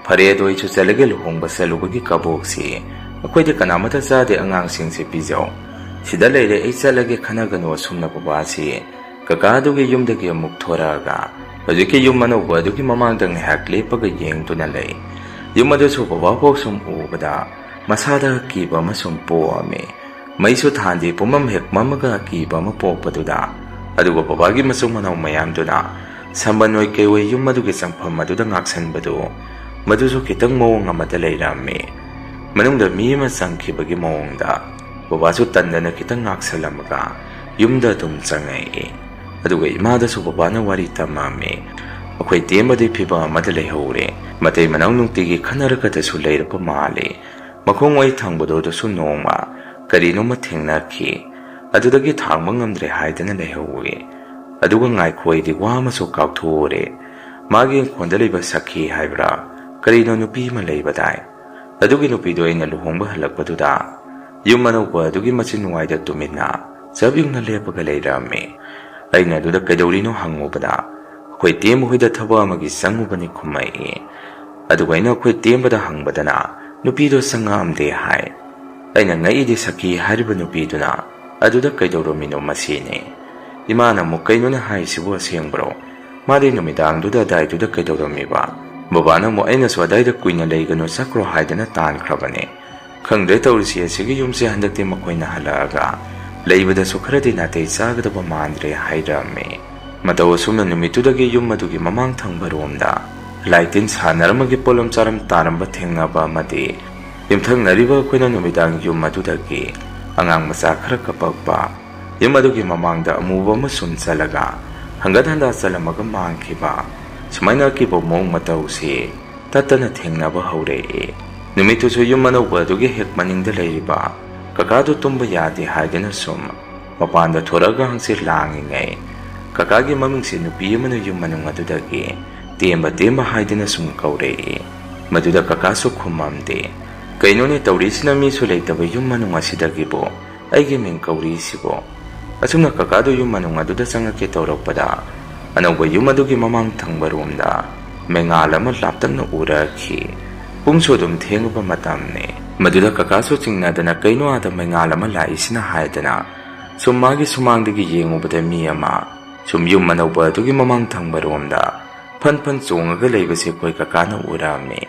ꯐꯔꯦ, ꯑꯗꯣ ꯑꯩꯁꯨ ꯆꯠꯂꯒꯦ, ꯂꯨꯍꯣꯡꯕ ꯆꯠꯂꯨꯕꯒꯤ ꯀꯕꯣꯛꯁꯤ "ꯑꯩꯈꯣꯏꯗꯤ ꯀꯅꯥꯃꯠꯇ ꯆꯥꯗꯦ, ꯑꯉꯥꯡꯁꯤꯡꯁꯦ ꯄꯤꯖꯧ꯫ ꯁꯤꯗ ꯂꯩꯔꯦ, ꯑꯩ ꯆꯠꯂꯒꯦ, ꯈꯟꯅꯒꯅꯨ" ꯑꯁꯨꯝꯅ ꯕꯕꯥꯁꯤ ꯀꯀꯥ ꯑꯗꯨꯒꯤ ꯌꯨꯝꯗꯒꯤ ꯑꯃꯨꯛ ꯊꯣꯔꯛꯑꯒ ꯍꯧꯖꯤꯛꯀꯤ ꯌꯨꯝ ꯑꯅꯧꯕ ꯑꯗꯨꯒꯤ ꯃꯃꯥꯡꯗ ꯉꯥꯏꯍꯥꯛ ꯂꯦꯞꯄꯒ ꯌꯦꯡꯗꯨꯅ ꯂꯩ꯫ ꯌꯨꯝ ꯑꯗꯨꯁꯨ ꯕꯕꯥ ꯐꯥꯎ ꯁꯨꯝ ꯎꯕꯗ ꯃꯁꯥꯗ ꯑꯀꯤꯕ ꯑꯃ ꯁꯨꯝ ꯄꯣꯛꯑꯝꯃꯤ꯫ ꯃꯩꯁꯨ ꯊꯥꯟꯗꯦ, ꯄꯨꯝꯃꯝ ꯍꯦꯛ ꯃꯝꯃꯒ ꯑꯀꯤꯕ ꯑꯃ ꯄꯣꯛꯄꯗꯨꯗ, ꯑꯗꯨꯒ ꯕꯕꯥꯒꯤ ꯃꯆꯤꯟ ꯃꯅꯥꯎ ꯃꯌꯥꯝꯗꯨꯅ ꯁꯝꯕꯟ ꯑꯣꯏ ꯀꯩ ꯑꯣꯏ ꯌꯨꯝ ꯑꯗꯨꯒꯤ ꯆꯪꯐꯝ ꯑꯗꯨꯗ ꯉꯥꯛꯁꯟꯕꯗꯨ, ꯃꯗꯨꯁꯨ ꯈꯤꯇꯪ ꯃꯑꯣꯡ ꯑꯃꯗ ꯂꯩꯔꯝꯃꯤ꯫ ꯃꯅꯨꯡꯗ ꯃꯤ ꯑꯃ ꯆꯪꯈꯤꯕꯒꯤ ꯃꯑꯣꯡꯗ꯫ ꯕꯕꯥꯁꯨ ꯇꯟꯗꯅ ꯈꯤꯇꯪ ꯉꯥꯛꯁꯜꯂꯝꯃꯒ ꯌꯨꯝꯗ ꯑꯗꯨꯝ ꯆꯪꯉꯛꯏ꯫ ꯑꯗꯨꯒ ꯏꯃꯥꯗꯁꯨ ꯕꯕꯥꯅ ꯋꯥꯔꯤ ꯇꯝꯃꯝꯃꯤ꯫ "ꯑꯩꯈꯣꯏ ꯇꯦꯝꯕꯗꯤ ꯐꯤꯕꯝ ꯑꯃꯗ ꯂꯩꯍꯧꯔꯦ꯫ ꯃꯇꯩ ꯃꯅꯥꯎ ꯅꯨꯡꯇꯤꯒꯤ ꯈꯟꯅꯔꯒꯗꯁꯨ ꯂꯩꯔꯛꯄ ꯃꯥꯜꯂꯤ꯫ ꯃꯈꯣꯡ ꯑꯣꯏ ꯊꯪꯕꯗꯣꯗꯁꯨ ꯅꯣꯡꯃ ꯀꯔꯤꯅꯣꯃ ꯊꯦꯡꯅꯈꯤ꯫ ꯑꯗꯨꯗꯒꯤ ꯊꯥꯡꯕ ꯉꯝꯗ꯭ꯔꯦ ꯍꯥꯏꯗꯅ ꯂꯩꯍꯧꯏ꯫ ꯑꯗꯨꯒ ꯉꯥꯏꯈꯣ, ꯑꯩꯗꯤ ꯋꯥ ꯑꯃꯁꯨ ꯀꯥꯎꯊꯣꯛꯎꯔꯦ꯫ ꯃꯥꯒꯤ ꯏꯪꯈꯣꯜꯗ ꯂꯩꯕ ꯁꯈꯤ ꯍꯥꯏꯕ꯭ꯔꯥ, ꯀꯔꯤꯅꯣ ꯅꯨꯄꯤ ꯑꯃ ꯂꯩꯕꯗꯥꯏ? ꯑꯗꯨꯒꯤ ꯅꯨꯄꯤꯗꯣ ꯑꯩꯅ ꯂꯨꯍꯣꯡꯕ ꯍꯜꯂꯛꯄꯗꯨꯗ ꯌꯨꯝ ꯑꯅꯧꯕ ꯑꯗꯨꯒꯤ ꯃꯆꯤꯟ ꯅꯨꯡꯋꯥꯏꯗ ꯇꯨꯃꯤꯟꯅ ꯆꯞ ꯌꯨꯡꯅ ꯂꯦꯞꯄꯒ ꯂꯩꯔꯝꯃꯤ꯫ ꯑꯩꯅ ꯑꯗꯨꯗ ꯀꯩꯗꯧꯔꯤꯅꯣ ꯍꯪꯉꯨꯕꯗ, ꯑꯩꯈꯣꯏ ꯇꯦꯝꯕ ꯍꯣꯏꯗ ꯊꯕꯛ ꯑꯃꯒꯤ ꯆꯪꯉꯨꯕꯅꯤ" ꯈꯨꯝꯃꯛꯏ꯫ ꯑꯗꯨꯒ ꯑꯩꯅ ꯑꯩꯈꯣꯏ ꯇꯦꯝꯕꯗ ꯍꯪꯕꯗꯅ ꯅꯨꯄꯤꯗꯣ ꯆꯪꯉꯛꯑꯝꯗꯦ ꯍꯥꯏ꯫ ꯑꯩꯅ ꯉꯛꯏꯗꯤ ꯁꯈꯤ ꯍꯥꯏꯔꯤꯕ ꯅꯨꯄꯤꯗꯨꯅ ꯑꯗꯨꯗ ꯀꯩꯗꯧꯔꯝꯃꯤꯅꯣ ꯃꯁꯤꯅꯤ꯫ ꯏꯃꯥꯅ ꯑꯃꯨꯛ, "ꯀꯩꯅꯣꯅꯦ ꯍꯥꯏꯁꯤꯕꯨ, ꯑꯁꯦꯡꯕ꯭ꯔꯣ? ꯃꯥꯗꯤ ꯅꯨꯃꯤꯗꯥꯡꯗꯨꯗ ꯑꯗꯥꯏꯗꯨꯗ ꯀꯩꯗꯧꯔꯝꯃꯤꯕ?" ꯕꯕꯥꯅ ꯑꯃꯨꯛ, "ꯑꯩꯅꯁꯨ ꯑꯗꯥꯏꯗ ꯀꯨꯏꯅ ꯂꯩꯒꯅꯨ, ꯆꯠꯈ꯭ꯔꯣ ꯍꯥꯏꯗꯅ ꯇꯥꯟꯈ꯭ꯔꯕꯅꯦ꯫ ꯈꯪꯗ꯭ꯔꯦ ꯇꯧꯔꯤꯁꯤ, ꯑꯁꯤꯒꯤ ꯌꯨꯝꯁꯦ ꯍꯟꯗꯛꯇꯤ ꯃꯈꯣꯏꯅ ꯍꯜꯂꯛꯑꯒ ꯂꯩꯕꯗꯁꯨ ꯈꯔꯗꯤ ꯅꯥꯇꯩ ꯆꯥꯒꯗꯕ ꯃꯥꯟꯗ꯭ꯔꯦ" ꯍꯥꯏꯔꯝꯃꯤ꯫ ꯃꯇꯧ ꯑꯁꯨꯝꯅ ꯅꯨꯃꯤꯠꯇꯨꯗꯒꯤ ꯌꯨꯝ ꯑꯗꯨꯒꯤ ꯃꯃꯥꯡ ꯊꯪꯕ ꯔꯣꯝꯗ ꯂꯥꯏ ꯇꯤꯟ ꯁꯥꯟꯅꯔꯝꯕꯒꯤ ꯄꯣꯠꯂꯝ ꯆꯥꯔꯝ ꯇꯥꯔꯝꯕ ꯊꯦꯡꯅꯕ ꯑꯃꯗꯤ ꯌꯨꯝꯊꯪꯅꯔꯤꯕ ꯑꯩꯈꯣꯏꯅ ꯅꯨꯃꯤꯗꯥꯡ ꯌꯨꯝ ꯑꯗꯨꯗꯒꯤ ꯑꯉꯥꯡ ꯃꯆꯥ ꯈꯔ ꯀꯞꯄꯛꯄ, ꯌꯨꯝ ꯑꯗꯨꯒꯤ ꯃꯃꯥꯡꯗ ꯑꯃꯨꯕ ꯑꯃ ꯁꯨꯝ ꯆꯠꯂꯒ ꯍꯪꯒꯠ ꯍꯟꯗꯥ ꯆꯠꯂꯝꯃꯒ ꯃꯥꯡꯈꯤꯕ, ꯁꯨꯃꯥꯏꯅ ꯑꯀꯤꯕ ꯃꯑꯣꯡ ꯃꯇꯧꯁꯤ ꯇꯠꯇꯅ ꯊꯦꯡꯅꯕ ꯍꯧꯔꯛꯏ꯫ ꯅꯨꯃꯤꯠꯇꯨꯁꯨ ꯌꯨꯝ ꯑꯅꯧꯕ ꯑꯗꯨꯒꯤ ꯍꯦꯛ ꯃꯅꯤꯡꯗ ꯂꯩꯔꯤꯕ ꯀꯀꯥꯗꯨ ꯇꯨꯝꯕ ꯌꯥꯗꯦ ꯍꯥꯏꯗꯨꯅ ꯁꯨꯝ ꯃꯄꯥꯟꯗ ꯊꯣꯔꯛꯑꯒ ꯍꯪꯆꯤꯠ ꯂꯥꯡꯉꯤꯉꯩ, ꯀꯀꯥꯒꯤ ꯃꯃꯤꯡꯁꯤ ꯅꯨꯄꯤ ꯑꯃꯅ ꯌꯨꯝ ꯃꯅꯨꯡ ꯑꯗꯨꯗꯒꯤ "ꯇꯦꯝꯕ, ꯇꯦꯝꯕ" ꯍꯥꯏꯗꯨꯅ ꯁꯨꯝ ꯀꯧꯔꯛꯏ꯫ ꯃꯗꯨꯗ ꯀꯀꯥꯁꯨ ꯈꯨꯝꯃꯝꯗꯦ꯫ "ꯀꯩꯅꯣꯅꯦ ꯇꯧꯔꯤꯁꯤꯅ, ꯃꯤꯁꯨ ꯂꯩꯇꯕ ꯌꯨꯝ ꯃꯅꯨꯡ ꯑꯁꯤꯗꯒꯤꯕꯨ ꯑꯩꯒꯤ ꯃꯤꯡ ꯀꯧꯔꯤꯁꯤꯕꯣ?" ꯑꯁꯨꯝꯅ ꯀꯀꯥꯗꯨ ꯌꯨꯝ ꯃꯅꯨꯡ ꯑꯗꯨꯗ ꯆꯪꯉꯛꯀꯦ ꯇꯧꯔꯛꯄꯗ, ꯑꯅꯧꯕ ꯌꯨꯝ ꯑꯗꯨꯒꯤ ꯃꯃꯥꯡ ꯊꯪꯕ ꯔꯣꯝꯗ ꯃꯩꯉꯥꯜ ꯑꯃ ꯂꯥꯞꯇꯛꯅ ꯎꯔꯛꯈꯤ꯫ ꯄꯨꯡꯁꯨ ꯑꯗꯨꯝ ꯊꯦꯡꯉꯕ ꯃꯇꯝꯅꯤ꯫ ꯃꯗꯨꯗ ꯀꯀꯥꯁꯨ ꯆꯤꯡꯅꯗꯅ, "ꯀꯩꯅꯣ ꯑꯥꯗ ꯃꯩꯉꯥꯜ ꯑꯃ ꯂꯥꯛꯏꯁꯤꯅ?" ꯍꯥꯏꯗꯅ ꯁꯨꯝ ꯃꯥꯒꯤ ꯁꯨꯃꯥꯡꯗꯒꯤ ꯌꯦꯡꯉꯨꯕꯗ ꯃꯤ ꯑꯃ ꯁꯨꯝ ꯌꯨꯝ ꯑꯅꯧꯕ ꯑꯗꯨꯒꯤ ꯃꯃꯥꯡ ꯊꯪꯕ ꯔꯣꯝꯗ ꯐꯟ ꯐꯟ ꯆꯣꯡꯉꯒ ꯂꯩꯕꯁꯦ ꯑꯩꯈꯣꯏ ꯀꯀꯥꯅ ꯎꯔꯝꯃꯤ꯫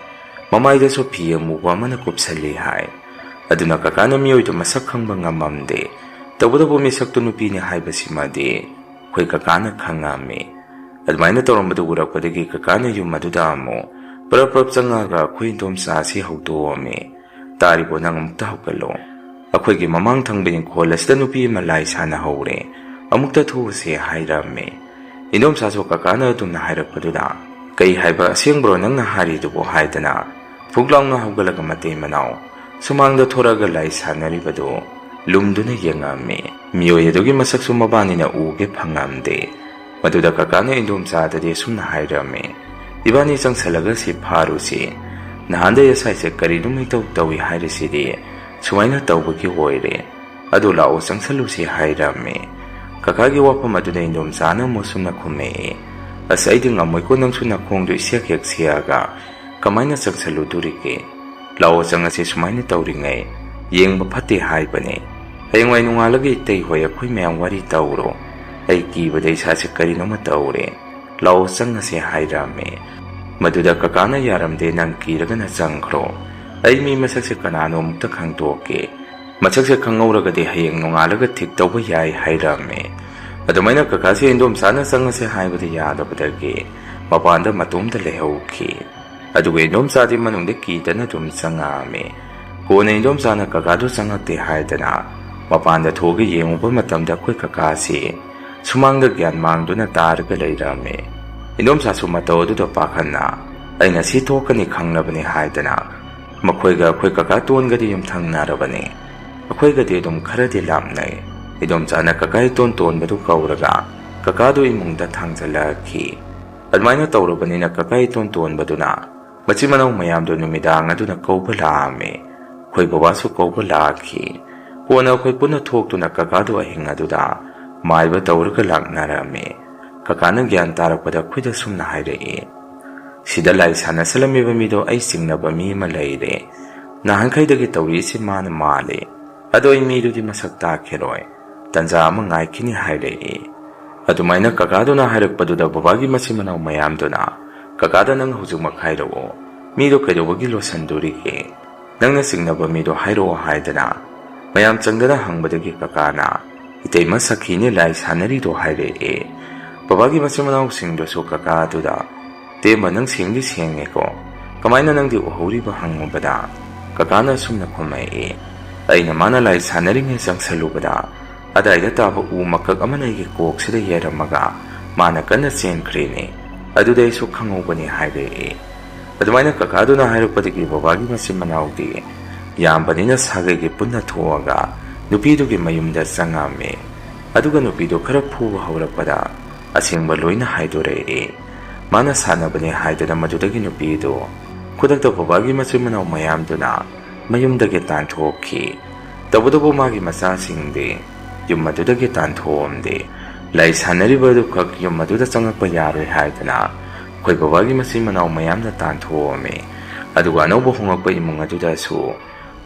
ꯃꯃꯥꯏꯗꯁꯨ ꯐꯤ ꯑꯃꯨꯕ ꯑꯃꯅ ꯀꯨꯞꯁꯜꯂꯤ ꯍꯥꯏ꯫ ꯑꯗꯨꯅ ꯀꯀꯥꯅ ꯃꯤꯑꯣꯏꯗꯣ ꯃꯁꯛ ꯈꯪꯕ ꯉꯝꯃꯝꯗꯦ꯫ ꯇꯧꯕꯇꯕꯨ ꯃꯤꯁꯛꯇꯨ ꯅꯨꯄꯤꯅꯤ ꯍꯥꯏꯕꯁꯤꯃꯗꯤ ꯑꯩꯈꯣꯏ ꯀꯀꯥꯅ ꯈꯪꯉꯝꯃꯤ꯫ ꯑꯗꯨꯃꯥꯏꯅ ꯇꯧꯔꯝꯕꯗꯨ ꯎꯔꯛꯄꯗꯒꯤ ꯀꯀꯥꯅ ꯌꯨꯝ ꯑꯗꯨꯗ ꯑꯃꯨꯛ ꯄ꯭ꯔꯞ ꯄ꯭ꯔꯞ ꯆꯪꯉꯒ ꯑꯩꯈꯣꯏ ꯏꯟꯗꯣꯝꯆꯥ ꯑꯁꯤ ꯍꯧꯗꯣꯛꯑꯝꯃꯤ꯫ "ꯇꯥꯔꯤꯕꯣ ꯅꯪ? ꯑꯃꯨꯛꯇ ꯍꯧꯒꯠꯂꯣ꯫ ꯑꯩꯈꯣꯏꯒꯤ ꯃꯃꯥꯡ ꯊꯪꯕ ꯏꯪꯈꯣꯜ ꯑꯁꯤꯗ ꯅꯨꯄꯤ ꯑꯃ ꯂꯥꯏ ꯁꯥꯟꯅꯍꯧꯔꯦ꯫ ꯑꯃꯨꯛꯇ ꯊꯣꯛꯎꯁꯦ," ꯍꯥꯏꯔꯝꯃꯤ꯫ ꯏꯟꯗꯣꯝꯆꯥꯁꯨ ꯀꯀꯥꯅ ꯑꯗꯨꯝꯅ ꯍꯥꯏꯔꯛꯄꯗꯨꯗ, "ꯀꯩ ꯍꯥꯏꯕ? ꯑꯁꯦꯡꯕ꯭ꯔꯣ ꯅꯪꯅ ꯍꯥꯏꯔꯤꯗꯨꯕꯣ?" ꯍꯥꯏꯗꯅ ꯐꯨꯛ ꯂꯥꯎꯅ ꯍꯧꯒꯠꯂꯒ ꯃꯇꯩ ꯃꯅꯥꯎ ꯁꯨꯃꯥꯡꯗ ꯊꯣꯔꯛꯑꯒ ꯂꯥꯏ ꯁꯥꯟꯅꯔꯤꯕꯗꯨ ꯂꯨꯝꯗꯨꯅ ꯌꯦꯡꯉꯝꯃꯤ꯫ ꯃꯤꯑꯣꯏ ꯑꯗꯨꯒꯤ ꯃꯁꯛꯁꯨ ꯃꯕꯥꯅꯤꯅ ꯎꯒꯦ ꯐꯪꯉꯝꯗꯦ꯫ ꯃꯗꯨꯗ ꯀꯀꯥꯅ ꯏꯟꯗꯣꯝꯆꯥꯗꯗꯤ ꯑꯁꯨꯝꯅ ꯍꯥꯏꯔꯝꯃꯤ, "ꯏꯕꯥꯅꯤ ꯆꯪꯁꯜꯂꯒ ꯁꯤ ꯐꯥꯔꯨꯁꯤ꯫ ꯅꯍꯥꯟꯗꯩ ꯑꯁꯥꯏꯁꯦ ꯀꯔꯤꯅꯣꯝ ꯏꯇꯧ ꯇꯧꯏ ꯍꯥꯏꯔꯤꯁꯤꯗꯤ ꯁꯨꯃꯥꯏꯅ ꯇꯧꯕꯒꯤ ꯑꯣꯏꯔꯦ꯫ ꯑꯗꯨ ꯂꯥꯛꯑꯣ ꯆꯪꯁꯜꯂꯨꯁꯤ," ꯍꯥꯏꯔꯝꯃꯤ꯫ ꯀꯀꯥꯒꯤ ꯋꯥꯐꯝ ꯑꯗꯨꯗ ꯏꯟꯗꯣꯝꯆꯥꯅ ꯑꯃꯨꯛ ꯁꯨꯝꯅ ꯈꯨꯝꯃꯛꯏ, "ꯑꯁ, ꯑꯩꯗꯤ ꯉꯝꯃꯣꯏꯀꯣ, ꯅꯪꯁꯨ ꯅꯈꯣꯡꯗꯣ ꯏꯁꯦꯛ ꯍꯦꯛ ꯁꯦꯛꯑꯒ ꯀꯃꯥꯏꯅ ꯆꯪꯁꯜꯂꯨꯗꯣꯔꯤꯒꯦ? ꯂꯥꯛꯑꯣ ꯆꯪꯉꯁꯤ, ꯁꯨꯃꯥꯏꯅ ꯇꯧꯔꯤꯉꯩ ꯌꯦꯡꯕ ꯐꯠꯇꯦ ꯍꯥꯏꯕꯅꯦ꯫ ꯍꯌꯦꯡꯋꯥꯏ ꯅꯣꯡꯉꯥꯜꯂꯒ ꯏꯇꯩ ꯍꯣꯏ ꯑꯩꯈꯣꯏ ꯃꯌꯥꯝ ꯋꯥꯔꯤ ꯇꯧꯔꯣ꯫ ꯑꯩ ꯀꯤꯕꯗ ꯏꯁꯥꯁꯦ ꯀꯔꯤꯅꯣꯃ ꯇꯧꯔꯦ꯫ ꯂꯥꯛꯑꯣ ꯆꯪꯉꯁꯦ," ꯍꯥꯏꯔꯝꯃꯦ꯫ ꯃꯗꯨꯗ ꯀꯀꯥꯅ, "ꯌꯥꯔꯝꯗꯦ, ꯅꯪ ꯀꯤꯔꯒꯅ ꯆꯪꯈ꯭ꯔꯣ꯫ ꯑꯩ ꯃꯤ ꯃꯁꯛꯁꯦ ꯀꯅꯥꯅꯣ ꯑꯃꯨꯛꯇ ꯈꯪꯗꯣꯛꯀꯦ꯫ ꯃꯁꯛꯁꯦ ꯈꯪꯍꯧꯔꯒꯗꯤ ꯍꯌꯦꯡ ꯅꯣꯡꯉꯥꯜꯂꯒ ꯊꯤꯛ ꯇꯧꯕ ꯌꯥꯏ," ꯍꯥꯏꯔꯝꯃꯦ꯫ ꯑꯗꯨꯃꯥꯏꯅ ꯀꯀꯥꯁꯦ ꯏꯟꯗꯣꯝꯆꯥꯅ ꯆꯪꯉꯁꯦ ꯍꯥꯏꯕꯗ ꯌꯥꯗꯕꯗꯒꯤ ꯃꯄꯥꯟꯗ ꯃꯇꯣꯝꯇ ꯂꯩꯍꯧꯈꯤ꯫ ꯑꯗꯨꯒ ꯏꯟꯗꯣꯝꯆꯥꯗꯤ ꯃꯅꯨꯡꯗ ꯀꯤꯗꯅ ꯑꯗꯨꯝ ꯆꯪꯉꯛꯑꯝꯃꯤ꯫ ꯀꯣꯟꯅ ꯏꯟꯗꯣꯝꯆꯥꯅ ꯀꯀꯥꯗꯨ ꯆꯪꯉꯛꯇꯦ ꯍꯥꯏꯗꯅ ꯃꯄꯥꯟꯗ ꯊꯣꯛꯑꯒ ꯌꯦꯡꯉꯨꯕ ꯃꯇꯝꯗ ꯑꯩꯈꯣꯏ ꯀꯀꯥꯁꯤ ꯁꯨꯃꯥꯡꯗ ꯒ꯭ꯌꯥꯟ ꯃꯥꯡꯗꯨꯅ ꯇꯥꯔꯒ ꯂꯩꯔꯝꯃꯤ꯫ ꯏꯟꯗꯣꯝꯆꯥꯁꯨ ꯃꯇꯧ ꯑꯗꯨꯗ ꯄꯥꯈꯠꯅ, "ꯑꯩꯅ ꯁꯤ ꯊꯣꯛꯀꯅꯤ ꯈꯪꯂꯕꯅꯤ," ꯍꯥꯏꯗꯅ ꯃꯈꯣꯏꯒ ꯑꯩꯈꯣꯏ ꯀꯀꯥ ꯇꯣꯟꯒꯗꯤ ꯌꯨꯝꯊꯪꯅꯔꯕꯅꯤ꯫ ꯑꯩꯈꯣꯏꯒꯗꯤ ꯑꯗꯨꯝ ꯈꯔꯗꯤ ꯂꯥꯞꯅꯩ꯫ ꯏꯟꯗꯣꯝꯆꯥꯅ ꯀꯀꯥ ꯏꯇꯣꯟ ꯇꯣꯟꯕꯗꯨ ꯀꯧꯔꯒ ꯀꯀꯥꯗꯨ ꯏꯃꯨꯡꯗ ꯊꯥꯡꯖꯜꯂꯛꯈꯤ꯫ ꯑꯗꯨꯃꯥꯏꯅ ꯇꯧꯔꯕꯅꯤꯅ ꯀꯀꯥ ꯏꯇꯣꯟ ꯇꯣꯟꯕꯗꯨꯅ ꯃꯆꯤꯟ ꯃꯅꯥꯎ ꯃꯌꯥꯝꯗꯨ ꯅꯨꯃꯤꯗꯥꯡ ꯑꯗꯨꯅ ꯀꯧꯕ ꯂꯥꯛꯑꯝꯃꯤ꯫ ꯑꯩꯈꯣꯏ ꯕꯕꯥꯁꯨ ꯀꯧꯕ ꯂꯥꯛꯈꯤ꯫ ꯀꯣꯟꯅ ꯑꯩꯈꯣꯏ ꯄꯨꯟꯅ ꯊꯣꯛꯇꯨꯅ ꯀꯀꯥꯗꯨ ꯑꯍꯤꯡ ꯑꯗꯨꯗ ꯃꯥꯏꯕ ꯇꯧꯔꯒ ꯂꯥꯛꯅꯔꯝꯃꯤ꯫ ꯀꯀꯥꯅ ꯒ꯭ꯌꯥꯟ ꯇꯥꯔꯛꯄꯗ ꯑꯩꯈꯣꯏꯗ ꯁꯨꯝꯅ ꯍꯥꯏꯔꯛꯏ, "ꯁꯤꯗ ꯂꯥꯏ ꯁꯥꯟꯅꯁꯜꯂꯝꯃꯤꯕ ꯃꯤꯗꯣ ꯑꯩ ꯆꯤꯡꯅꯕ ꯃꯤ ꯑꯃ ꯂꯩꯔꯦ꯫ ꯅꯍꯥꯟꯈꯩꯗꯒꯤ ꯇꯧꯔꯤꯁꯤ ꯃꯥꯅ ꯃꯥꯜꯂꯤ꯫ ꯑꯗꯣ ꯑꯩ ꯃꯤꯗꯨꯗꯤ ꯃꯁꯛ ꯇꯥꯛꯈꯤꯔꯣꯏ꯫ ꯇꯟꯖꯥ ꯑꯃ ꯉꯥꯏꯈꯤꯅꯤ ꯍꯥꯏꯔꯛꯏ꯫ ꯑꯗꯨꯃꯥꯏꯅ ꯀꯀꯥꯗꯨꯅ ꯍꯥꯏꯔꯛꯄꯗꯨꯗ ꯕꯕꯥꯒꯤ ꯃꯆꯤꯟ ꯃꯅꯥꯎ ꯃꯌꯥꯝꯗꯨꯅ, "ꯀꯀꯥꯗ ꯅꯪ ꯍꯧꯖꯤꯛꯃꯛ ꯍꯥꯏꯔꯛꯑꯣ, ꯃꯤꯗꯣ ꯀꯩꯗꯧꯕꯒꯤ ꯂꯣꯠꯁꯟꯗꯣꯔꯤꯒꯦ? ꯅꯪꯅ ꯆꯤꯡꯅꯕ ꯃꯤꯗꯣ ꯍꯥꯏꯔꯛꯑꯣ" ꯍꯥꯏꯗꯅ ꯃꯌꯥꯝ ꯆꯪꯗꯅ ꯍꯪꯕꯗꯒꯤ ꯀꯀꯥꯅ, "ꯏꯇꯩꯃ ꯁꯈꯤꯅꯦ ꯂꯥꯏ ꯁꯥꯟꯅꯔꯤꯗꯣ" ꯍꯥꯏꯔꯛꯑꯦ꯫ ꯕꯕꯥꯒꯤ ꯃꯆꯤꯟ ꯃꯅꯥꯎꯁꯤꯡꯗꯨꯁꯨ ꯀꯀꯥꯗꯨꯗ, "ꯇꯦꯝꯕ, ꯅꯪ ꯁꯦꯡꯗꯤ ꯁꯦꯡꯉꯦꯀꯣ, ꯀꯃꯥꯏꯅ ꯅꯪꯗꯤ ꯎꯍꯧꯔꯤꯕ?" ꯍꯪꯉꯨꯕꯗ ꯀꯀꯥꯅ ꯑꯁꯨꯝꯅ ꯈꯨꯝꯃꯛꯏ, "ꯑꯩꯅ ꯃꯥꯅ ꯂꯥꯏ ꯁꯥꯟꯅꯔꯤꯉꯩ ꯆꯪꯁꯜꯂꯨꯕꯗ ꯑꯗꯥꯏꯗ ꯇꯥꯕ ꯎ ꯃꯀꯛ ꯑꯃꯅ ꯑꯩꯒꯤ ꯀꯣꯛꯁꯤꯗ ꯌꯩꯔꯝꯃꯒ ꯃꯥꯅ ꯀꯟꯅ ꯆꯦꯟꯈ꯭ꯔꯦꯅꯦ꯫ ꯑꯗꯨꯗ ꯑꯩꯁꯨ ꯈꯪꯍꯧꯕꯅꯤ" ꯍꯥꯏꯔꯛꯏ꯫ ꯑꯗꯨꯃꯥꯏꯅ ꯀꯀꯥꯗꯨꯅ ꯍꯥꯏꯔꯛꯄꯗꯒꯤ ꯕꯕꯥꯒꯤ ꯃꯆꯤꯟ ꯃꯅꯥꯎꯗꯤ ꯌꯥꯝꯕꯅꯤꯅ ꯁꯥꯒꯩꯒꯤ ꯄꯨꯟꯅ ꯊꯣꯛꯑꯒ ꯅꯨꯄꯤꯗꯨꯒꯤ ꯃꯌꯨꯝꯗ ꯆꯪꯉꯝꯃꯤ꯫ ꯑꯗꯨꯒ ꯅꯨꯄꯤꯗꯨ ꯈꯔ ꯐꯨꯕ ꯍꯧꯔꯛꯄꯗ ꯑꯁꯦꯡꯕ ꯂꯣꯏꯅ ꯍꯥꯏꯗꯣꯔꯛꯏ꯫ ꯃꯥꯅ ꯁꯥꯟꯅꯕꯅꯤ ꯍꯥꯏꯗꯨꯅ ꯃꯗꯨꯗꯒꯤ ꯅꯨꯄꯤꯗꯨ ꯈꯨꯗꯛꯇ ꯕꯕꯥꯒꯤ ꯃꯆꯤꯟ ꯃꯅꯥꯎ ꯃꯌꯥꯝꯗꯨꯅ ꯃꯌꯨꯝꯗꯒꯤ ꯇꯥꯟꯊꯣꯛꯈꯤ꯫ ꯇꯧꯕꯇꯕꯨ ꯃꯥꯒꯤ ꯃꯆꯥꯁꯤꯡꯗꯤ ꯌꯨꯝ ꯑꯗꯨꯗꯒꯤ ꯇꯥꯟꯊꯣꯛꯑꯝꯗꯦ꯫ ꯂꯥꯏ ꯁꯥꯟꯅꯔꯤꯕ ꯑꯗꯨꯈꯛ ꯌꯨꯝ ꯑꯗꯨꯗ ꯆꯪꯉꯛꯄ ꯌꯥꯔꯣꯏ ꯍꯥꯏꯗꯨꯅ ꯑꯩꯈꯣꯏ ꯕꯕꯥꯒꯤ ꯃꯆꯤꯟ ꯃꯅꯥꯎ ꯃꯌꯥꯝꯅ ꯇꯥꯟꯊꯣꯛꯑꯝꯃꯤ꯫ ꯑꯗꯨꯒ ꯑꯅꯧꯕ ꯍꯣꯡꯂꯛꯄ ꯏꯃꯨꯡ ꯑꯗꯨꯗꯁꯨ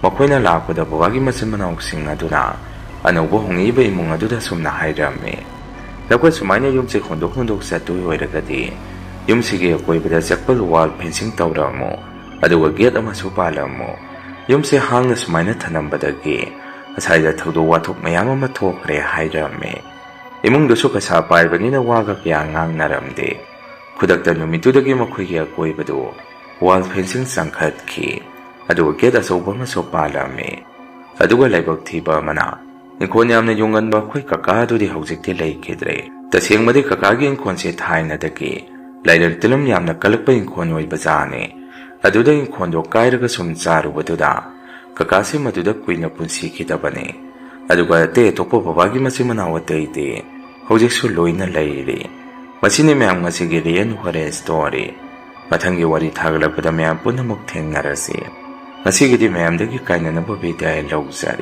ꯃꯈꯣꯏꯅ ꯂꯥꯛꯄꯗ ꯕꯕꯥꯒꯤ ꯃꯆꯤꯟ ꯃꯅꯥꯎꯁꯤꯡ ꯑꯗꯨꯅ ꯑꯅꯧꯕ ꯍꯣꯡꯂꯛꯏꯕ ꯏꯃꯨꯡ ꯑꯗꯨꯗ ꯁꯨꯝꯅ ꯍꯥꯏꯔꯝꯃꯤ, "ꯅꯈꯣꯏ ꯁꯨꯃꯥꯏꯅ ꯌꯨꯝꯁꯦ ꯍꯣꯡꯗꯣꯛ ꯍꯣꯡꯗꯣꯛ ꯆꯠꯇꯣꯏ ꯑꯣꯏꯔꯒꯗꯤ ꯌꯨꯝꯁꯤꯒꯤ ꯑꯀꯣꯏꯕꯗ ꯆꯦꯛꯄꯜ, ꯋꯥꯜ ꯐꯦꯟꯁꯤꯡ ꯇꯧꯔꯝꯃꯨ, ꯑꯗꯨꯒ ꯒꯦꯠ ꯑꯃꯁꯨ ꯄꯥꯜꯂꯝꯃꯨ꯫ ꯌꯨꯝꯁꯦ ꯍꯥꯡꯅ ꯁꯨꯃꯥꯏꯅ ꯊꯅꯝꯕꯗꯒꯤ ꯉꯁꯥꯏꯗ ꯊꯧꯗꯣꯛ ꯋꯥꯊꯣꯛ ꯃꯌꯥꯝ ꯑꯃ ꯊꯣꯛꯈ꯭ꯔꯦ" ꯍꯥꯏꯔꯝꯃꯤ꯫ ꯏꯃꯨꯡꯗꯨꯁꯨ ꯄꯩꯁꯥ ꯄꯥꯏꯕꯅꯤꯅ ꯋꯥꯒ ꯀꯌꯥ ꯉꯥꯡꯅꯔꯝꯗꯦ꯫ ꯈꯨꯗꯛꯇ ꯅꯨꯃꯤꯠꯇꯨꯗꯒꯤ ꯃꯈꯣꯏꯒꯤ ꯑꯀꯣꯏꯕꯗꯨ ꯋꯥꯜ ꯐꯦꯟꯁꯤꯡ ꯆꯪꯈꯠꯈꯤ, ꯑꯗꯨꯒ ꯒꯦꯠ ꯑꯆꯧꯕ ꯑꯃꯁꯨ ꯄꯥꯜꯂꯝꯃꯤ꯫ ꯑꯗꯨꯒ ꯂꯥꯏꯕꯛ ꯊꯤꯕ ꯑꯃꯅ, ꯏꯪꯈꯣꯜ ꯌꯥꯝꯅ ꯌꯣꯡꯒꯟꯕ ꯑꯩꯈꯣꯏ ꯀꯀꯥ ꯑꯗꯨꯗꯤ ꯍꯧꯖꯤꯛꯇꯤ ꯂꯩꯈꯤꯗ꯭ꯔꯦ꯫ ꯇꯁꯦꯡꯕꯗꯤ ꯀꯀꯥꯒꯤ ꯏꯪꯈꯣꯜꯁꯦ ꯊꯥꯏꯅꯗꯒꯤ ꯂꯥꯏꯔꯛ ꯇꯤꯂꯝ ꯌꯥꯝꯅ ꯀꯜꯂꯛꯄ ꯏꯪꯈꯣꯜ ꯑꯣꯏꯕꯖꯥꯠꯅꯤ꯫ ꯑꯗꯨꯗ ꯏꯪꯈꯣꯜꯗꯣ ꯀꯥꯏꯔꯒ ꯁꯨꯝ ꯆꯥꯔꯨꯕꯗꯨꯗ ꯀꯀꯥꯁꯤ ꯃꯗꯨꯗ ꯀꯨꯏꯅ ꯄꯨꯟꯁꯤꯈꯤꯗꯕꯅꯤ꯫ ꯑꯗꯨꯒ ꯑꯇꯩ ꯑꯇꯣꯞꯄ ꯕꯕꯥꯒꯤ ꯃꯆꯤꯟ ꯃꯅꯥꯎ ꯑꯇꯩꯗꯤ ꯍꯧꯖꯤꯛꯁꯨ ꯂꯣꯏꯅ ꯂꯩꯔꯤ꯫ ꯃꯁꯤꯅꯤ ꯃꯌꯥꯝ ꯉꯁꯤꯒꯤ ꯔꯤꯌꯦꯜ ꯍꯣꯔꯦ ꯁ꯭ꯇꯣꯔꯤ꯫ ꯃꯊꯪꯒꯤ ꯋꯥꯔꯤ ꯊꯥꯒꯠꯂꯛꯄꯗ ꯃꯌꯥꯝ ꯄꯨꯝꯅꯃꯛ ꯊꯦꯡꯅꯔꯁꯤ꯫ ꯉꯁꯤꯒꯤꯗꯤ ꯃꯌꯥꯝꯗꯒꯤ ꯀꯥꯏꯅꯅꯕ ꯕꯤꯗꯥꯏ ꯂꯧꯖꯔꯤ꯫